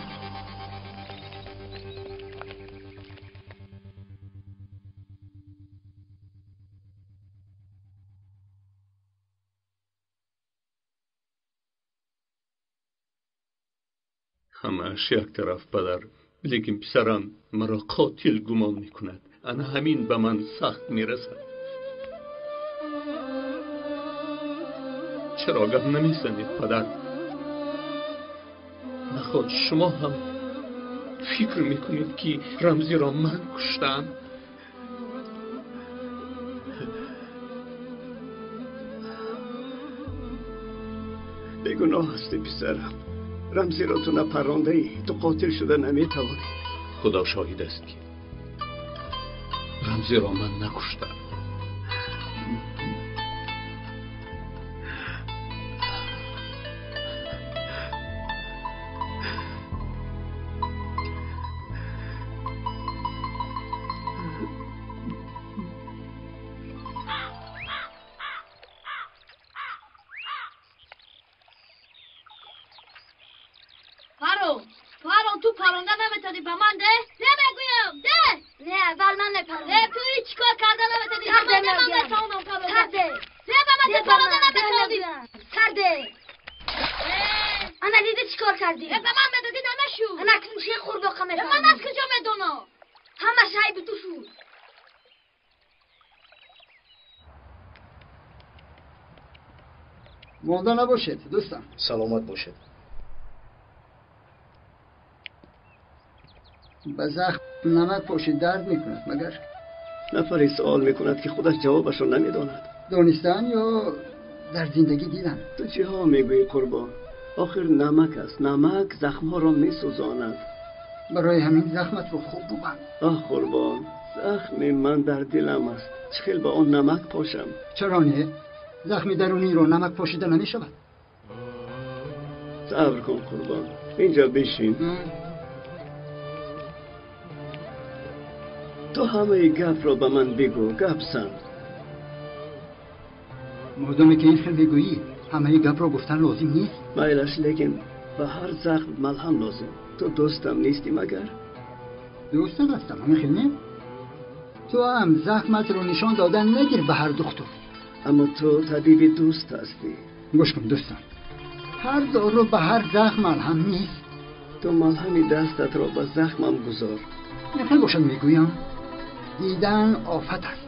Ҳамааш як тараф, падар, лекин писарам маро қотил гумон мекунад. Ана ҳамин ба ман сахт мерасад. Чаро гап намезанед, падар? Наход шумо ҳам фикр мекунед, ки Рамзиро ман куштаам? Бегуноҳ ҳастӣ, писарам. Рамзиро ту напарондаӣ, ту қотил шуда наметавонӣ. Худо шоҳид аст, ки Рамзиро ман накуштам. Монда набошед, дӯстам. Саломат бошед. Ба захм намак пошид дард мекунад, магар? Нафаре суол мекунад, ки худаш ҷавобашро намедонад. Донистан ё дар зиндагӣ дидан? Ту чиҳо мегӯӣ, қурбон? Охир намак аст. Намак захмҳоро месӯзонад. Барои ҳамин захматро хуб бубанд. Оҳ, қурбон, захми ман дар дилам аст. Чӣ хел ба он намак пошам? Чаро не? Захми даруниро намак пошида намешавад. Сабр кун, қурбон, инҷо бишин. Ту ҳамаи гапро ба ман бигӯ, гап зан. Модоме ки ин хел мегӯӣ, ҳамаи гапро гуфтан лозим нест. Майлаш, лекин ба ҳар захм малҳам лозим. Ту дӯстам нестӣ магар? Дӯстат ҳастам, ҳамин хел не? Ту ҳам захматро нишон додан нагир ба ҳар духтур. Аммо ту табиби дӯст ҳастӣ. Гӯш кун, дӯстам, ҳар дору ба ҳар захм малҳам нест. Ту малҳами дастатро ба захмам гузор. Ин хел бошад, мегӯям, дидан офат аст.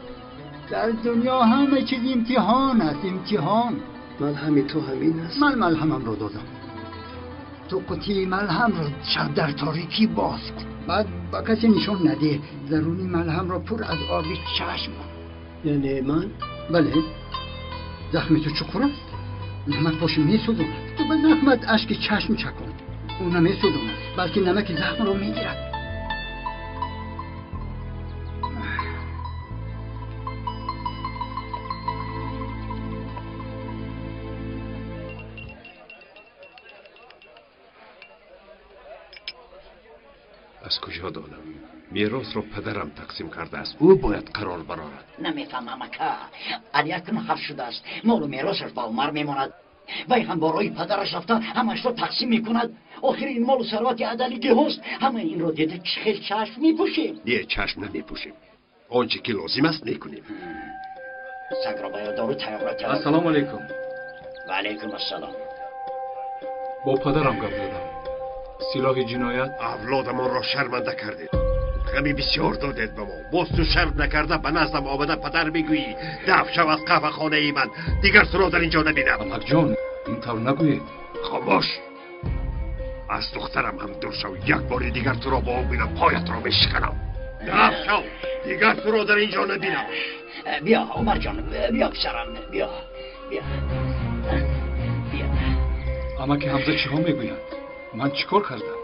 Дар дунё ҳама чиз имтиҳон аст, имтиҳон. Малҳами ту ҳамин аст? Ман малҳамамро додам. Ту қутии малҳамро шаб дар торикӣ боз кун, баъд ба касе нишон надеҳ. Заруни малҳамро пур аз оби чашм кун. Яъне ман? Бале, захми ту чуқур аст. Намак поши месӯзонад. Ту ба захмат ашки чашм чакон, ӯ намесӯзонад, балки намаки захмро мегирад. Аз куҷо донам? Меросро падарам тақсим кардааст. Ӯ бояд қарор барорад. Намефаҳмам, ака. Али акнун ҳафт шудааст. Молу меросаш ба Умар мемонад. Вай ҳам бо роҳи падараш рафта ҳамаашро тақсим мекунад. Охир ин молу сарвати адали гиҳост. Ҳамаи инро дида чӣ хел чашм мепӯшем? Не, чашм намепӯшем. Он чӣ ки лозим аст, мекунем. Сагро ба ёд дору тайёрро. Ассалому алайкум. Ва алайкум ассалом. Бо падарам гап задам. Силоҳи ҷиноят. Авлодамонро шарманда кардед. Ғами бисёр додед ба мо. Боз ту шарм накарда ба наздам омада падар мегӯӣ. Даф шав аз қаҳвахонаи ман, дигар туро дар инҷо набинам. Амакҷон, ин тавр нагӯед. Хомӯш! Аз духтарам ҳам дур шав. Як бори дигар туро бо ӯ бинам, поятро мешиканам. Даф шав, дигар туро дар инҷо набинам. Биё, Умарҷон, биё, писарам, биё, биё. Амаки Ҳамза чиҳо мегӯянд? Ман чӣ кор кардам?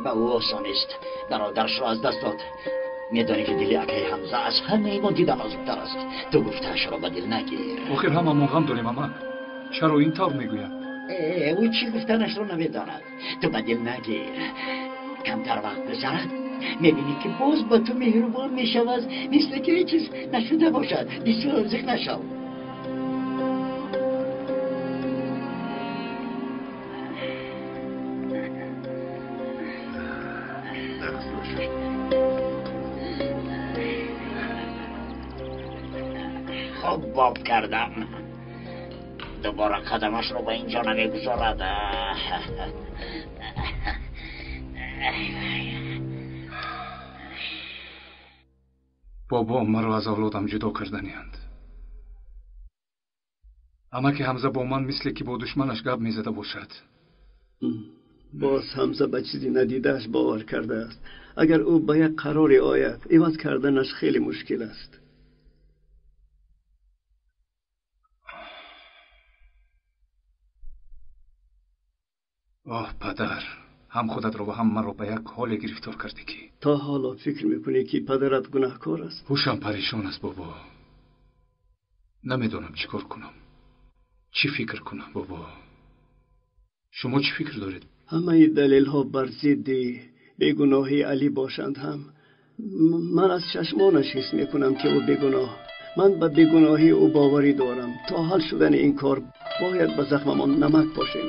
Ба ӯ осон нест. Бародарашро аз даст дод. Медонӣ, ки дили акаи Ҳамза аз ҳамаи мо дида нозуктар аст. Ту гуфтаашро ба дил нагир. Охир ҳамамон ғам дорем, амак. Чаро ин тавр мегӯяд? Ӯ чӣ гуфтанашро намедонад. Ту ба дил нагир. Камтар вақт гузарад, мебинӣ, ки боз ба ту меҳрубон мешавад, мисле ки ҳеҷ чиз нашуда бошад. Бисёр зиқ нашав. Хуб боб кардам. Дубора қадамашро ба инҷо намегузорад. Бобо маро аз авлодам ҷудо карданианд. Амаки Ҳамза бо ман мисле ки бо душманаш гап мезада бошад. Боз Ҳамза ба чизи надидааш бовар кардааст. Агар ӯ ба як қароре ояд, иваз карданаш хеле мушкил аст. Оҳ, падар, ҳам худатро ва ҳам маро ба як ҳоле гирифтор кардӣ ки то ҳоло фикр мекунӣ ки падарат гунаҳкор аст. Ҳушам парешон аст, бобо. Намедонам чӣ кор кунам, чӣ фикр кунам, бобо. Шумо чӣ фикр доред? Ҳамаи далелҳо бар зидди бегуноҳии Алӣ бошанд ҳам, ман аз чашмонаш ҳис мекунам ки ӯ бегуноҳ. Ман ба бегуноҳии ӯ боварӣ дорам. То ҳал шудани ин кор бояд ба захмамон намак пошем.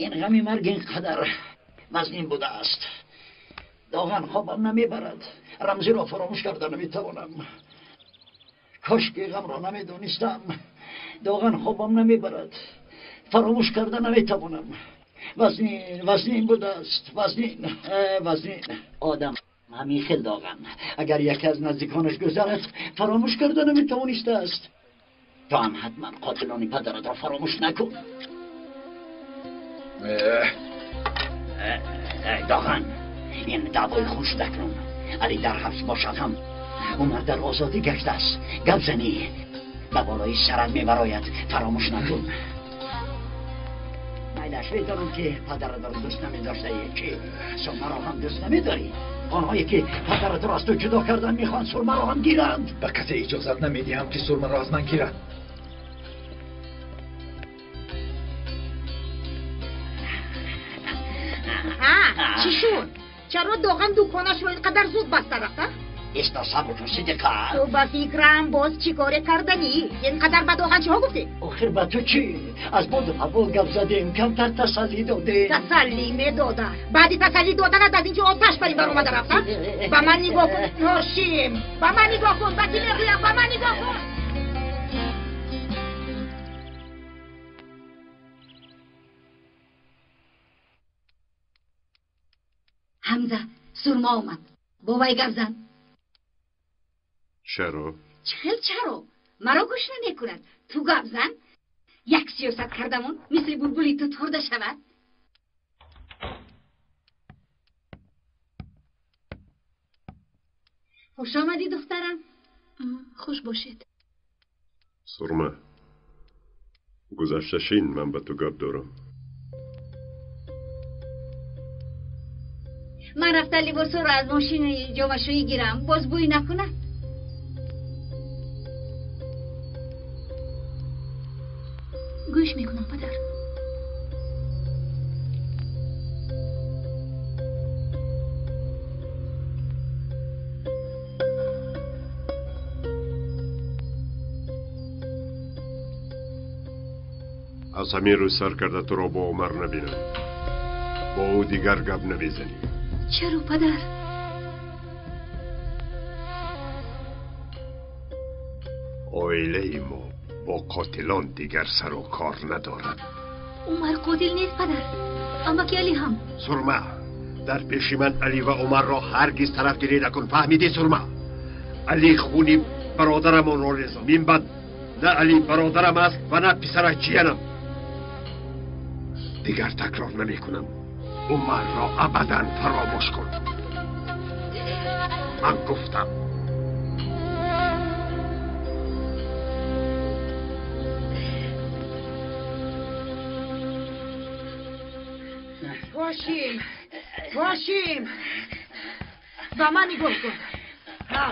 Ин ғами марг инқадар вазнин будааст. Доған хобам намебарад. Рамзиро фаромӯш карда наметавонам. Кошки ғамро намедонистам. Доған хобам намебарад. Фаромӯш карда наметавонам. Вазнин, вазнин будааст. Вазнин, вазнин. Одам ҳамин хел доған. Агар яке аз наздиконаш гузарад, фаромӯш карда наметавонистааст. Ту ҳам ҳатман қотилони падаратро фаромӯш накун. Доған, ин даъвои хун шуда кунун. Али дар ҳабс бошад ҳам, Умар дар озодӣ гаштааст. Гап занӣ ба болои сарат мебарояд. Фаромӯш накун. Майлаш, медонам ки падаратро дӯст намедоштаӣ. Чи Сурмаро ҳам дӯст намедорӣ? Онҳое ки падаратро аз ту ҷудо кардан мехоҳанд, Сурмаро ҳам гиранд. Ба касе иҷозат намедиҳам ки Сурмаро аз ман гирад. Чӣ шуд? Чаро Доған дуконашро ин қадар зуд баста рафта? Исто, сабр кун, Сидиқа. Ту ба фикрам боз чӣ коре карданӣ? Ин қадар ба Доған чиҳо гуфтӣ? Охир ба ту чӣ? Аз боду ҳаво гап задем, камтар тасаллӣ додем. Тасаллӣ медода. Баъди тасаллӣ доданат аз ин ҷо оташ барин баромада рафта? Ба ман нигоҳ кун, Ҳошим. Ба ман нигоҳ кун, ба кӣ мегӯям? Ба ман нигоҳ кун. Ҳамза, Сурма омад. Бо вай гап зан. Чаро? Чӣ хел чаро? Маро гӯш намекунад. Ту гап зан. Як сиёсат кардамон мисли булбули тут хӯрда шавад. Хуш омадӣ, духтарам. Хуш бошед. Сурма, гузашта шин, ман ба ту гап дорам. Ман рафта либосҳоро аз мошини ҷомашӯӣ гирам, боз бӯй накунад. Гӯш мекунам, падар. Аз ҳамин рӯз сар карда туро бо Умар набинам. Бо ӯ дигар гап намезанӣ. Чаро, падар? Оилаи мо бо қотилон дигар сару кор надорад. Умар қотил нест, падар. Амаки Али ҳам. Сурма, дар пеши ман Али ва Умарро ҳаргиз тарафгирӣ накун. Фаҳмидӣ, Сурма? Али хуни бародарамонро резон. Мин баъд на Али бародарам аст ва на писараш ҷиянам. Дигар такрор намекунам. Умарро абадан фаромӯш кун. Ман гуфтам. Ҳошим, Ҳошим, ба ман нигоҳ кун.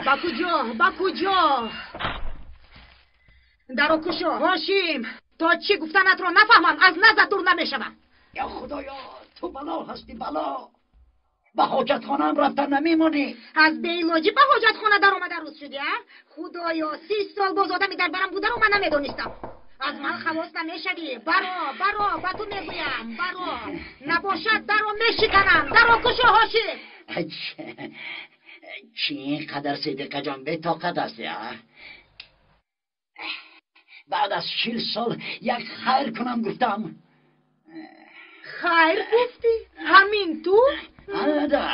Ба куҷо, ба куҷо? Даро кушо, Ҳошим. То чӣ гуфтанатро нафаҳмам, аз назар дур намешавам. Ё худоё, ту бало ҳастӣ, бало. Ба ҳоҷатхонаам рафта намемонӣ. Аз беилоҷӣ ба ҳоҷатхона даромада рӯз шудӣ, а? Худоё, 30 сол боз одами дар барам бударо ман намедонистам. Аз ман халос намешавӣ. Баро, баро, ба ту мегӯям, баро. Набошад даро мешиканам. Даро кушо, Ҳошим. Чӣ қадар Сидиқаҷон бетоқат ҳастӣ, а? Баъд аз 40 сол як хайр кунам гуфтам. Хайр гуфтӣ? Ҳамин ту? Да.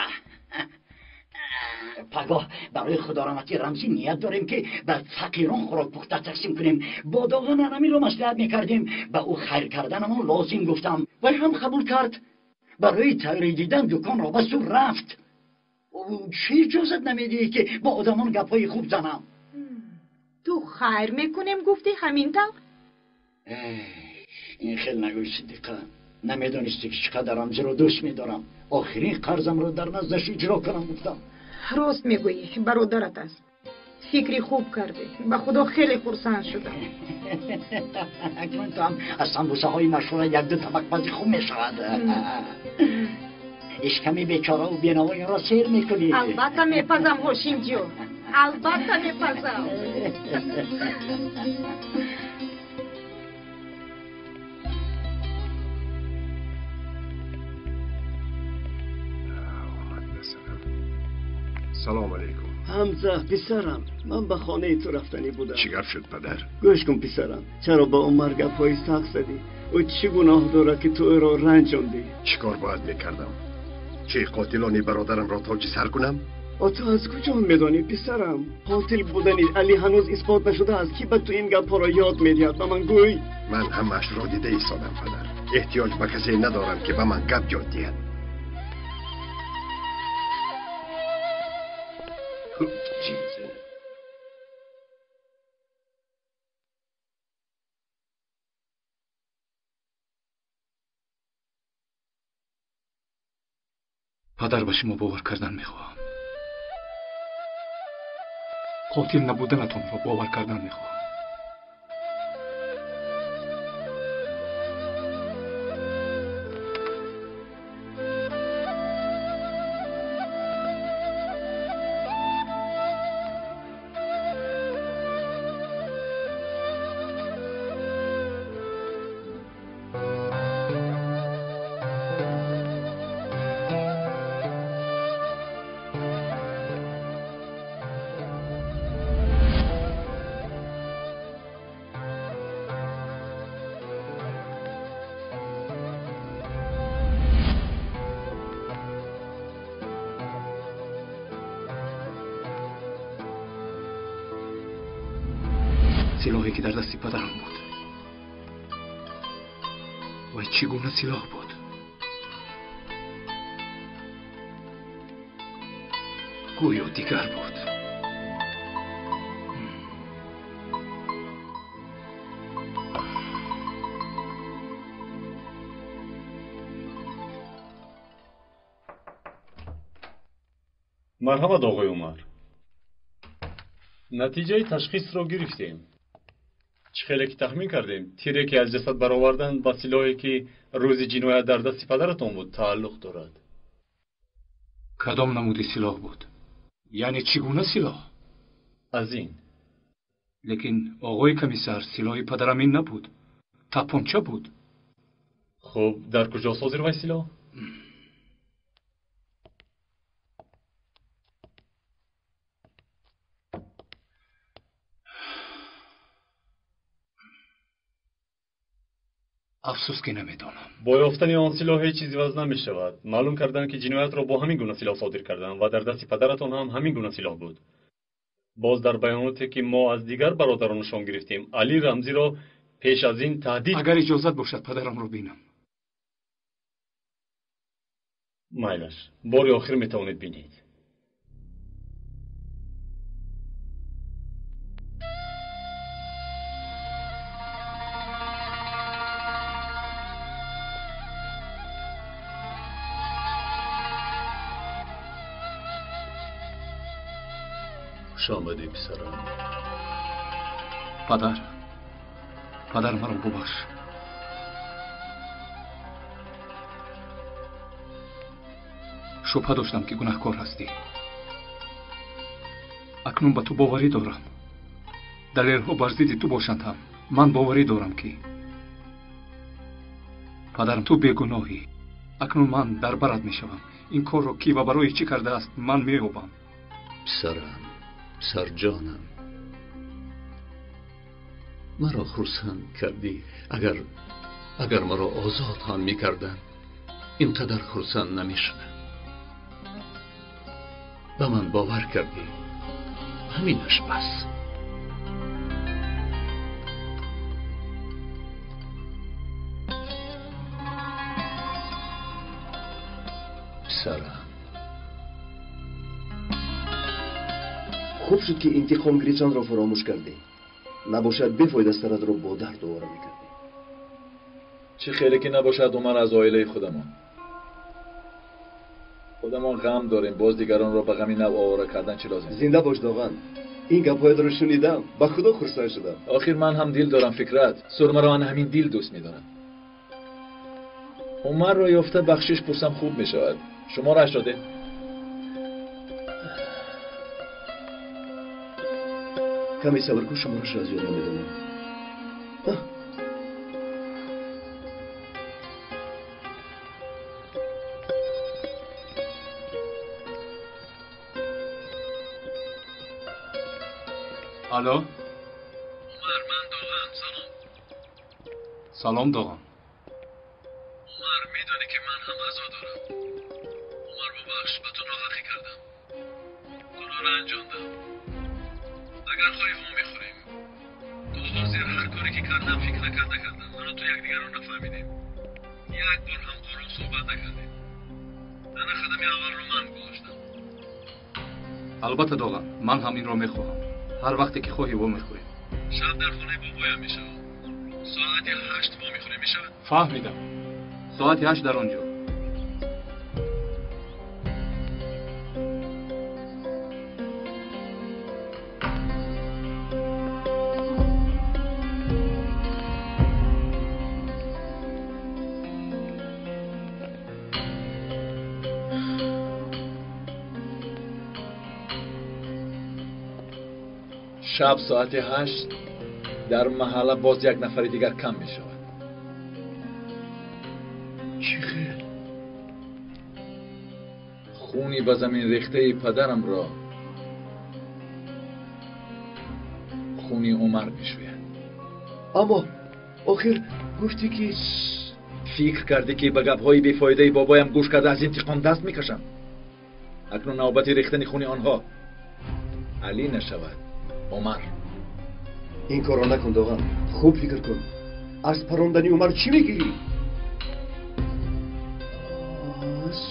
Пагоҳ барои худораматӣ Рамзӣ ният дорем, ки ба фақирон хӯрок пухта тақсим кунем. Бо доғон ҳаминро маслиҳат мекардем. Ба ӯ хайр карданамон лозим гуфтам. Вай ҳам қабул кард. Барои тайёрӣ дидан дуконро басту рафт. Чӣ иҷозат намедиҳӣ, ки бо одамон гапҳои хуб занам? Ту хайр мекунем гуфтӣ, ҳамин тавр? Ин хел нагӯй, Сидиқа. Намедонистӣ, ки чӣ қадар Рамзиро дӯст медорам. Охирин қарзамро дар наздаш иҷро кунам гуфтам. Рост мегӯӣ, бародарат аст. Фикри хуб кардӣ. Ба худо хеле хурсанд шудам. Акнун ту ҳам аз самбусаҳои машҳура як-ду табақ пази хуб мешавад. Ишками бечораву бенавоёнро сер мекунӣ. Албатта мепазам, Ҳошимҷон, албатта мепазам. Салом алейкум. Ҳамза, писарам, ман ба хонаи ту рафтанӣ будам. Чӣ гап шуд, падар? Гӯш кун, писарам, чаро ба Умар гапҳои сахт задӣ? Ӯ чӣ гуноҳ дорад, ки ту ӯро ранҷондӣ? Чӣ кор бояд мекардам? Чӣ, қотилони бародарамро тоҷи сар кунам? Ту аз куҷо медонӣ, писарам? Қотил будани Али ҳанӯз исбот нашудааст. Кӣ ба ту ин гапҳоро ёд медиҳад? Ба ман гӯй. Ман ҳамаашро дида истодам, падар. Эҳтиёҷ ба касе надорам, ки ба ман гап ёд диҳад. Падар, ба шумо бовар кардан мехоҳам. Қотил набуданатонро бовар кардан мехоҳам. Силоҳе, ки дар дасти падарам буд, вай чӣ гуна силоҳ буд? Гӯё дигар буд. Марҳамат, оғои Умар. Натиҷаи ташхисро гирифтем. Чӣ хеле ки тахмин кардем, тире, ки аз ҷасад баровардан, ба силоҳе, ки рӯзи ҷиноят дар дасти падаратон буд, тааллуқ дорад. Кадом намуди силоҳ буд? Яъне чӣ гуна силоҳ? Аз ин. Лекин, оғои комиссар, силоҳи падарам ин набуд, тапонча буд. Хуб, дар куҷо созир вай силоҳ? Афсӯс, ки намедонам. Бо ёфтани он силоҳ ҳеҷ чиз иваз намешавад. Маълум карданд, ки ҷиноятро бо ҳамин гуна силоҳ содир карданд ва дар дасти падаратон ҳам ҳамин гуна силоҳ буд. Боз дар баёноте, ки мо аз дигар бародаронашон гирифтем, Али Рамзиро пеш аз ин таҳдид. Агар иҷозат бошад, падарамро бинам. Майлаш, бори охир метавонед бинед. Хуш омадӣ, писарам. Падар, падар, маро бубахш. Шубҳа доштам, ки гунаҳкор ҳастӣ. Акнун ба ту боварӣ дорам. Далелҳо бар зидди ту бошанд ҳам. Ман боварӣ дорам, ки падарам, ту бегуноҳӣ. Акнун ман дар барат мешавам. Ин корро кӣ ва барои чӣ кардааст, ман меёбам. Писарам, писарҷонам, маро хурсанд кардӣ. Агар маро озод ҳам мекарданд, ин қадар хурсанд намешудам. Ба ман бовар кардӣ, ҳаминаш бас. Писарам, хуб шуд, ки интиқом гирифтанро фаромӯш кардӣ. Набошад, бефоида саратро бо дард овора мекардӣ. Чӣ хеле ки набошад, Умар аз оилаи худамон. Худамон ғам дорем, боз дигаронро ба ғами нав овора кардан чӣ лозим? Зинда бош, Доған. Ин гапҳоятро шунидам, ба худо хурсанд шудам. Охир ман ҳам дил дорам, Фикрат. Сурмаро ана ҳамин дил дӯст медорам. Умарро ёфта бахшиш пурсам, хуб мешавад. Шуморааш додед? Каме сабр кун, шуморашро аз ёд намедонам. Алло? Умар, ман Доған, салом. Салом, Доған. Умар, медонӣ, ки ман ҳам азо дорам. Умар, бубахш, ба ту ноҳақӣ кардам. Туро ранҷондам. Агар хоҳӣ, во мехӯрем. То ҳозир ҳар коре ки кардам, фикр накарда кардам. Ману ту якдигарро нафаҳмидем. Як бор ҳам ором суҳбат накардем. Ана қадами аввалро ман гузоштам. Албатта, Доған, ман ҳам инро мехоҳам. Ҳар вақте ки хоҳӣ, во мехӯрем. Шаб дар хонаи бобоям мешавам. Соати 8 во мехӯрем, мешавад? Фаҳмидам. Соати 8 дар он ҷо. Шаб соати 8 дар маҳалла боз як нафари дигар кам мешавад. Чӣ хел? Хуни ба замин рехтаи падарамро хуни Умар мешӯяд. Аммо охир гуфтӣ, ки Фикр кардӣ, ки ба гапҳои бефоидаи бобоям гӯш карда аз интиқом даст мекашам? Акнун навбати рехтани хуни онҳо Алӣ нашавад, Умар. Ин корро накун, Доған. Хуб фикр кун. Аз парондани Умар чӣ мегирӣ?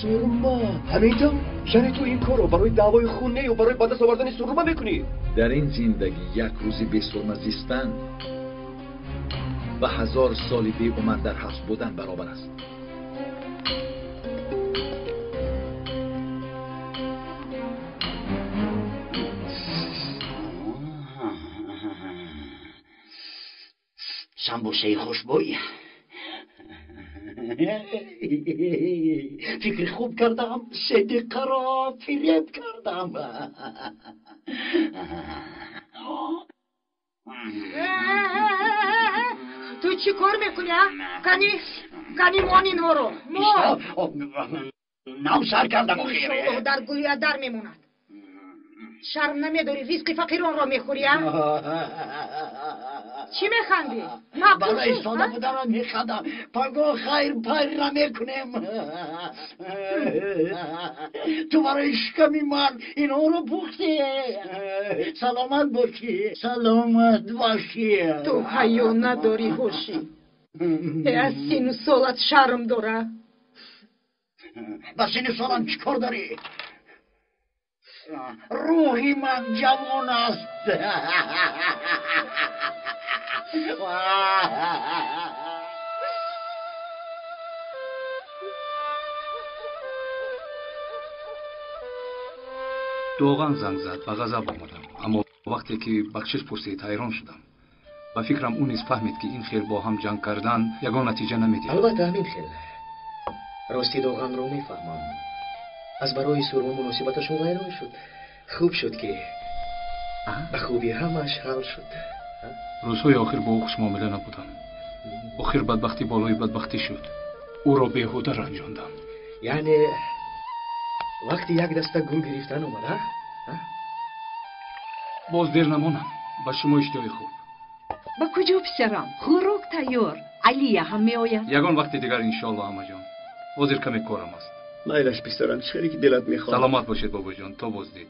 Сурма. Ҳамин тавр? Яъне ту ин корро барои даъвои хун не, ё барои ба даст овардани сурма мекунӣ? Дар ин зиндагӣ як рӯзи бесурма зистан ба 1000 соли бе Умар дар ҳабс будан баробар аст. Самбусаи хушбӯй. Фикри хуб кардам, Сидиқаро фиреб кардам. Ту чӣ кор мекунӣ, а? Кани, кани, мон инҳоро, мон. Нав сар кардам, охир. Иншоаллоҳ дар гулӯя дар мемонад. Шарм намедорӣ, ризқи фақиронро мехӯрӣ, а? Чӣ механдӣ? Барои истода буданам механдам. Пагоҳ хайр пайра мекунем. Ту барои шиками ман инҳоро пухтӣ. Саломат бошӣ, саломат бошӣ. Ту ҳаё надорӣ, ҳошӣ. Аз сину солат шарм дора. Ба сину солам чӣ кор дорӣ? Рӯҳи ман ҷавон аст. Доған занг зад, ба ғазаб омадам. Аммо вақте ки бахшиш пурсид, ҳайрон шудам. Ба фикрам, ӯ низ фаҳмид, ки ин хел бо ҳам ҷанг кардан ягон натиҷа намедиҳад. Албатта, ҳамин хел. Рости, Доғанро мефаҳмам. Аз барои сурма муносибаташон вайрон шуд. Хуб шуд, ки ба хубӣ ҳамааш ҳал шуд. Рӯзҳои охир бо ӯ хушмуомила набудам. Охир бадбахтӣ болои бадбахтӣ шуд. Ӯро беҳуда ранҷондам. Яъне вақти як даста гул гирифтан омада? Боз дер намонам. Ба шумо иштиҳои хуб. Ба куҷо, писарам? Хӯрок тайёр. Алия ҳам меояд. Ягон вақти дигар, иншоалло, амаҷон. Ҳозир каме корам аст. Майлаш, писарам, чӣ хеле ки дилат мехоҳад. Саломат бошед, бобоҷон. То боздид.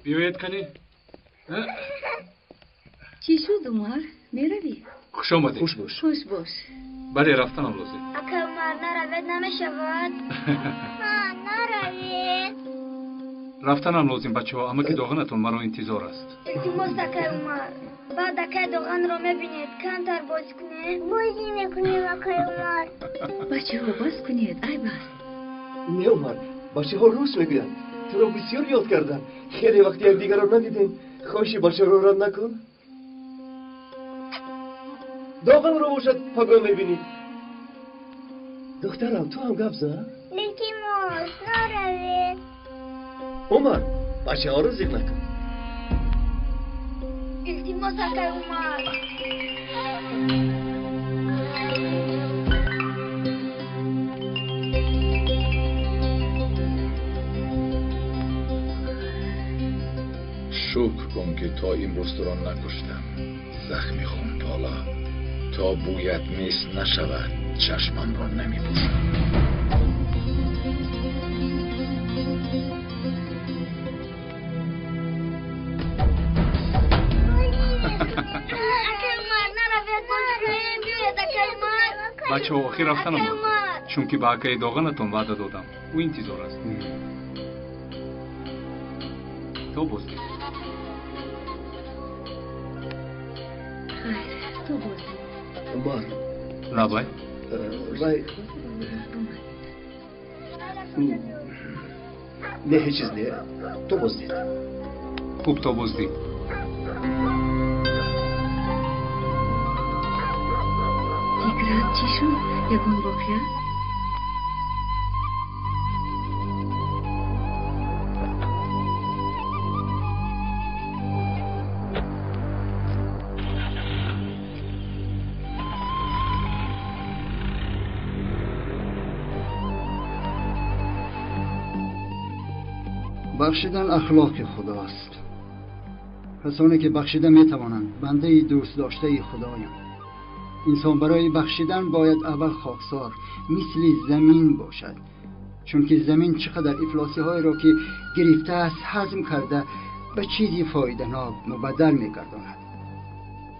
Биёед, кани. Чӣ шуд, Умар? Меравӣ? Хуш омадед. Хуш бош. Хуш бош. Бале, рафтанам лозим. Ака Умар, наравед, намешавад. Наравед. Рафтанам лозим, бачаҳо. Амаки Доғанатон маро интизор аст. Илтимос, акай Умар. Баъд акай Доғанро мебинед. Камтар бозӣ кунем. Бозӣ мекунем, акай Умар. Бачаҳо, бас кунед, айб аст. Не, Умар, бачаҳо рост мегӯянд. Туро бисёр ёд кардам. Хеле вақти якдигарро надидем. Хоҳиши бачаҳоро рад накун. Доғанро бошад пагоҳ мебинӣ. Духтарам, ту ҳам гап зан. Илтимос, наравед. Умар, бачаҳоро зиқ накун. Илтимос, акай Умар. Шукр кун, ки то имрӯз туро накуштам. Захми хунпола то бӯят нест нашавад, чашмамро намепӯшам. Бачаҳо, охир рафтанам лозим, чунки ба акаи Доғанатон ваъда додам. Ӯ интизор аст. То боздид. Хайр, то боздид. Умар. Лабай. Вай, не, ҳеҷ чиз не. То боздид. Хуб, то боздид. Фикрат, чӣ шуд? Ягон воқеа? Бахшидан ахлоқи худост. Касоне ки бахшида метавонанд, бандаи дӯстдоштаи худоянд. Инсон барои бахшидан бояд аввал хоксор мисли замин бошад, чунки замин чӣ қадар ифлосиҳоеро ки гирифтааст, ҳазм карда, ба чизи фоиданок мубаддал мегардонад.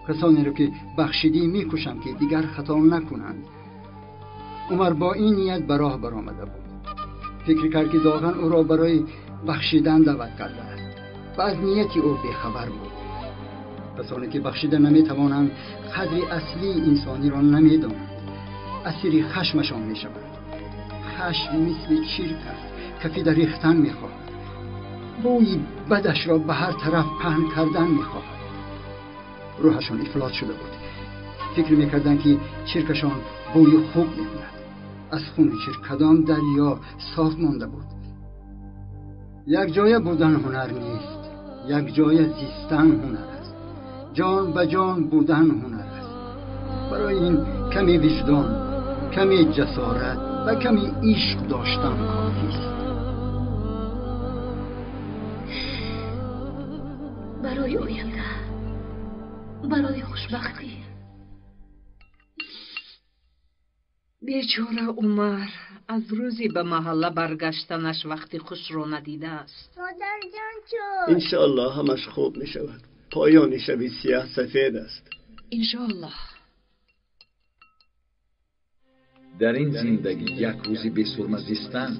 Касонеро ки бахшидӣ, мекӯшанд, ки дигар хато накунанд. Умар бо ин ният ба роҳ баромада буд. Фикр кард, ки Доған ӯро барои бахшидан даъват кардааст ва аз нияти ӯ бехабар буд. Касоне ки бахшида наметавонанд, қадри аслии инсониро намедонанд, асири хашмашон мешаванд. Хашм мисли чирк аст, кафида рехтан мехоҳад, бӯи бадашро ба ҳар тараф паҳн кардан мехоҳад. Рӯҳашон ифлос шуда буд. Фикр мекарданд, ки чиркашон бӯи хуб мекунад. Аз хуни чирк кадом дарё соф монда буд? Якҷоя будан ҳунар нест, якҷоя зистан ҳунар аст. Ҷон ба ҷон будан ҳунар аст. Барои ин каме виҷдон, каме ҷасорат ва каме ишқ доштан кофист. Барои оянда, барои хушбахтӣ. Бечора Умар аз рӯзи ба маҳалла баргаштанаш вақти хушро надидааст. Модарҷон, чӯ? Иншоаллоҳ, ҳамаш хуб мешавад. Поёни шаби сиёҳ сафед аст. Иншоаллоҳ. Дар ин зиндагӣ як рӯзи бесурма зистан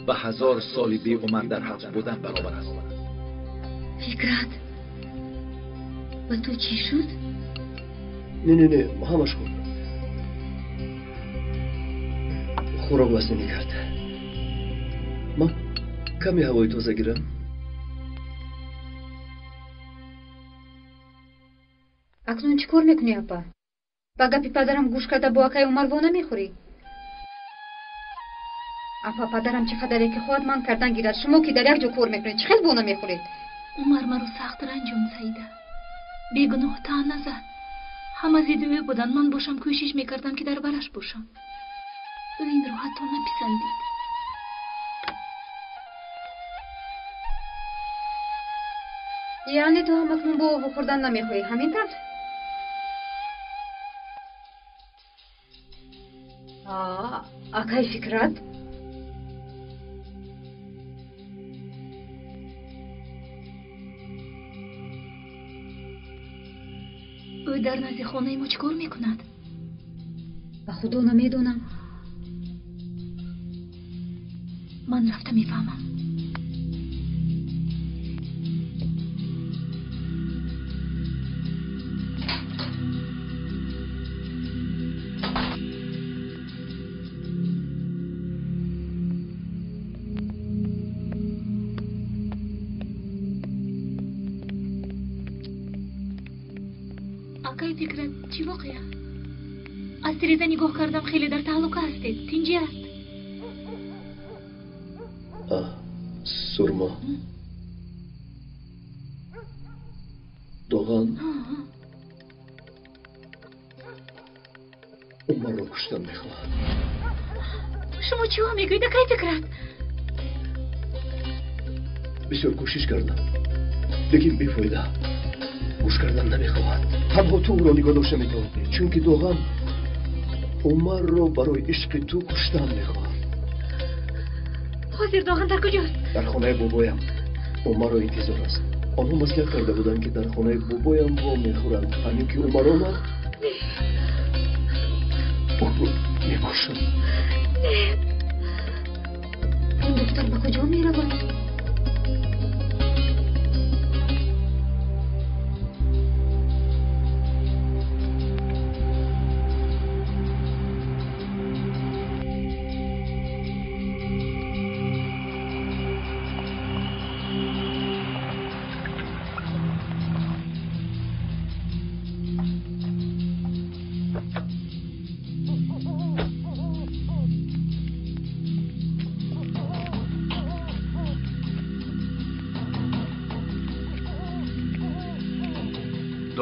ба 1000 соли беумар дар ҳабс будан баробар аст. Фикрат, ба ту чӣ шуд? Не, не, не, ҳамаш хуб. Хӯрок вазнинӣ кард. Ман каме ҳавои тоза гирам. Акнун чӣ кор мекунӣ, апа? Ба гапи падарам гӯш карда бо акай Умар во намехӯрӣ? Апа, падарам чӣ қадаре ки хоҳад ман кардан гирад. Шумо ки дар як ҷо кор мекунед, чӣ хел во намехӯред? Умар маро сахт ранҷонд, Саида. Бегуноҳ таъна зад. Ҳама зидди ӯ буданд, ман бошам кӯшиш мекардам, ки дар бараш бошам. Ӯ инро ҳатто написандид. Яъне ту ҳам акнун бо ӯ вохӯрдан намехоҳӣ, ҳамин тавр? Акай Фикрат? Ӯ дар назди хонаи мо чӣ кор мекунад? Ба худо намедонам. Ман рафта мефаҳмам. Акай Фикрат, чӣ воқеа? Аз тиреза нигоҳ кардам, хеле дар таҳлука ҳастед. Тинҷӣ аст? Сурма. Доған Умарро куштан мехоҳад. Шумо чиҳо мегӯед, акай Фикрат? Бисёр кӯшиш кардам, лекин бефоида. Гӯш кардан намехоҳад. Танҳо ту ӯро нигоҳ дошта метавонӣ, чунки Доған Умарро барои ишқи ту куштан мехоҳад. Ҳозир Доған дар куҷост? Дар хонаи бобоям. Умарро интизор аст. Онҳо маслиҳат карда буданд, ки дар хонаи бобоям во мехӯранд. Ҳамин ки Умар омад, ӯро мекушам. Ин духтар ба куҷо меравад?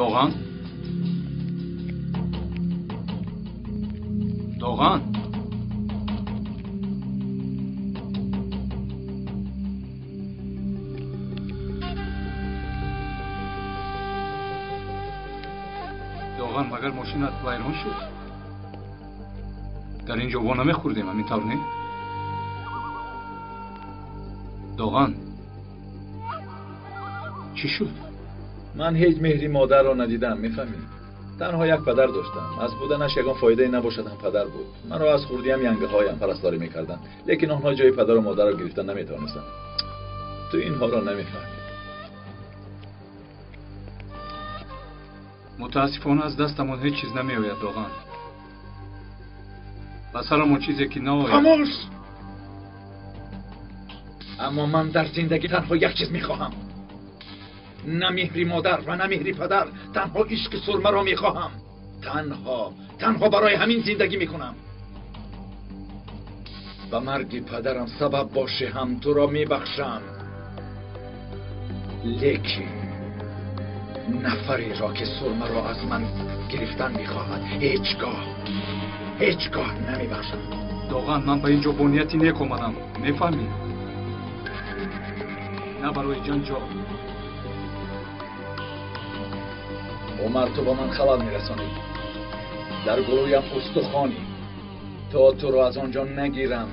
Доған? Доған? Доған, магар мошинат вайрон шуд? Дар ин ҷо во намехӯрдем, ҳамин тавр не? Доған, чӣ шуд? Ман ҳеҷ меҳри модарро надидам, мефаҳмӣ? Танҳо як падар доштам. Аз буданаш ягон фоидае набошад ҳам падар буд. Маро аз хурдиам янгаҳоям парасторӣ мекарданд, лекин онҳо ҷои падару модарро гирифта наметавонистанд. Ту инҳоро намефаҳмӣ. Мутаассифона аз дастамон ҳеҷ чиз намеояд, Доған. Ба сарамон чизе ки наояд. Хомӯш! Аммо ман дар зиндагӣ танҳо як чиз мехоҳам. На меҳри модар ва на меҳри падар, танҳо ишқи Сурмаро мехоҳам. Танҳо барои ҳамин зиндагӣ мекунам. Ба марги падарам сабаб боше ҳам туро мебахшам. Лекин нафареро ки Сурмаро аз ман гирифтан мехоҳад, ҳеҷгоҳ намебахшам. Доған, ман ба ин ҷо бо нияти нек омадам, мефаҳмӣ? На барои ҷанҷол. Умар, ту ба ман халал мерасонӣ. Дар гулӯям устухонӣ. То туро аз он ҷо нагирам,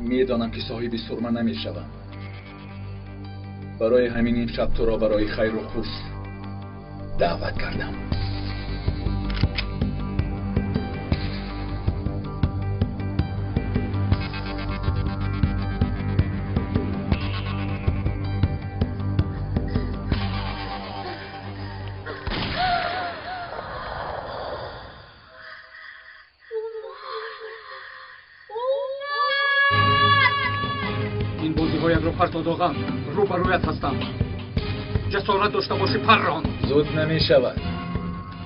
медонам ки соҳиби Сурма намешавам. Барои ҳамин ин шаб туро барои хайру хуш даъват кардам. Ин бозиҳоятро парто, Доған. Рӯ ба рӯят ҳастам. Ҷасорат дошта бошӣ, паррон. Зуд намешавад.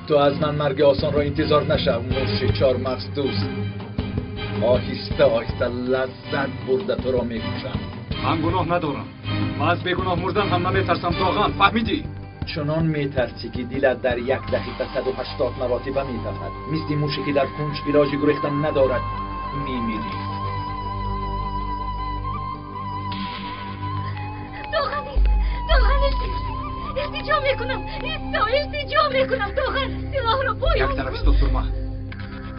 Ту аз ман марги осонро интизор нашав, муши чормағз дӯст. Оҳиста оҳиста лаззат бурда туро мекушам. Ман гуноҳ надорам ва аз бегуноҳ мурдан ҳам наметарсам, Доған, фаҳмидӣ? Чунон метарсӣ, ки дилат дар як дақиқа 180 маротиба метапад. Мисли муше ки дар кунҷ илоҷи гурехтан надорад, мемирӣ. Доған, Доған, илтиҷо мекунам, исто, илтиҷо мекунам, Доған, силоҳро поён. Як тараф исто, Сурма.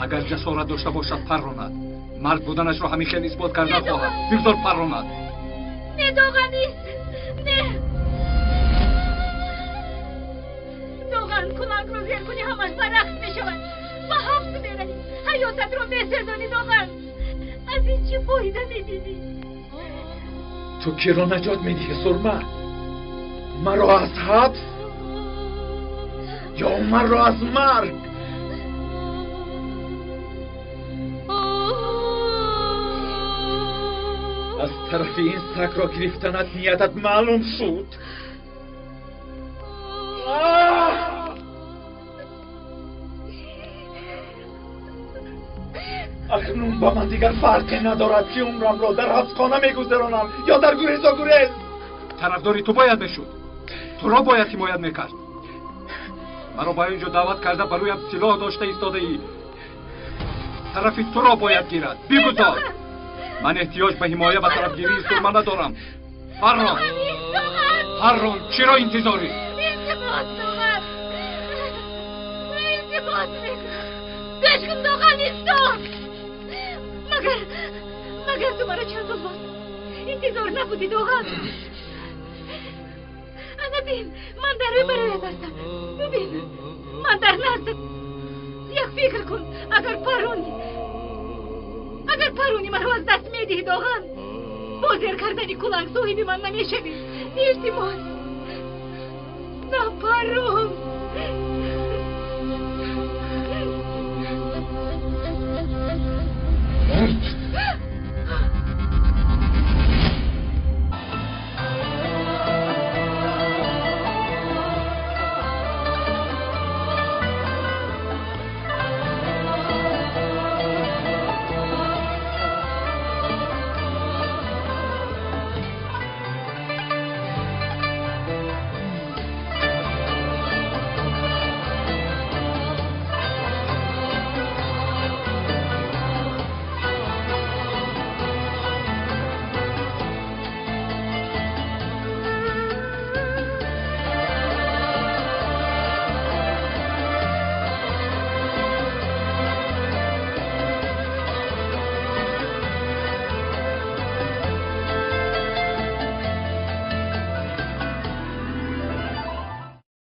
Агар ҷасорат дошта бошад, парронад. Мард буданашро ҳамин хел исбот кардан хоҳад. Бигзор парронад. Не, Доған, ист, не. Доған, кулангро зер кунӣ, ҳамаш баракс мешавад. Ба ҳабс меравӣ, ҳаётатро месезонӣ, Доған. Аз ин чӣ фоида мебинӣ? Ту киро наҷот медиҳӣ, Сурма? Маро аз ҳабс ё маро аз марг? Аз тарафи ин сагро гирифтанат ниятат маълум шуд. Акнун ба ман дигар фарқе надорад, ки умрамро дар ҳабсхона мегузаронам ё дар гурезогурез. Тарафдори ту бояд мешуд, туро бояд ҳимоят мекард. Маро ба ин ҷо даъват карда, ба рӯям силоҳ дошта истодаӣ. Тарафи туро бояд гирад. Бигузор. Ман эҳтиёҷ ба ҳимоя ва тарафгирии Сурма надорам. Паррон, паррон, чиро интизорӣ? Илтимос, Доған, илтимос мекунам. Гӯш кун, Доған, исто. Магар ту маро чанд сол боз интизор набудӣ, Доған? Ана бин, ман дар рӯй бароят ҳастам. Бибин, ман дар наздат. Як фикр кун, агар парони маро аз даст медиҳӣ, Доған, бо зер кардани куланг соҳиби ман намешавӣ. Илтимос, на парон.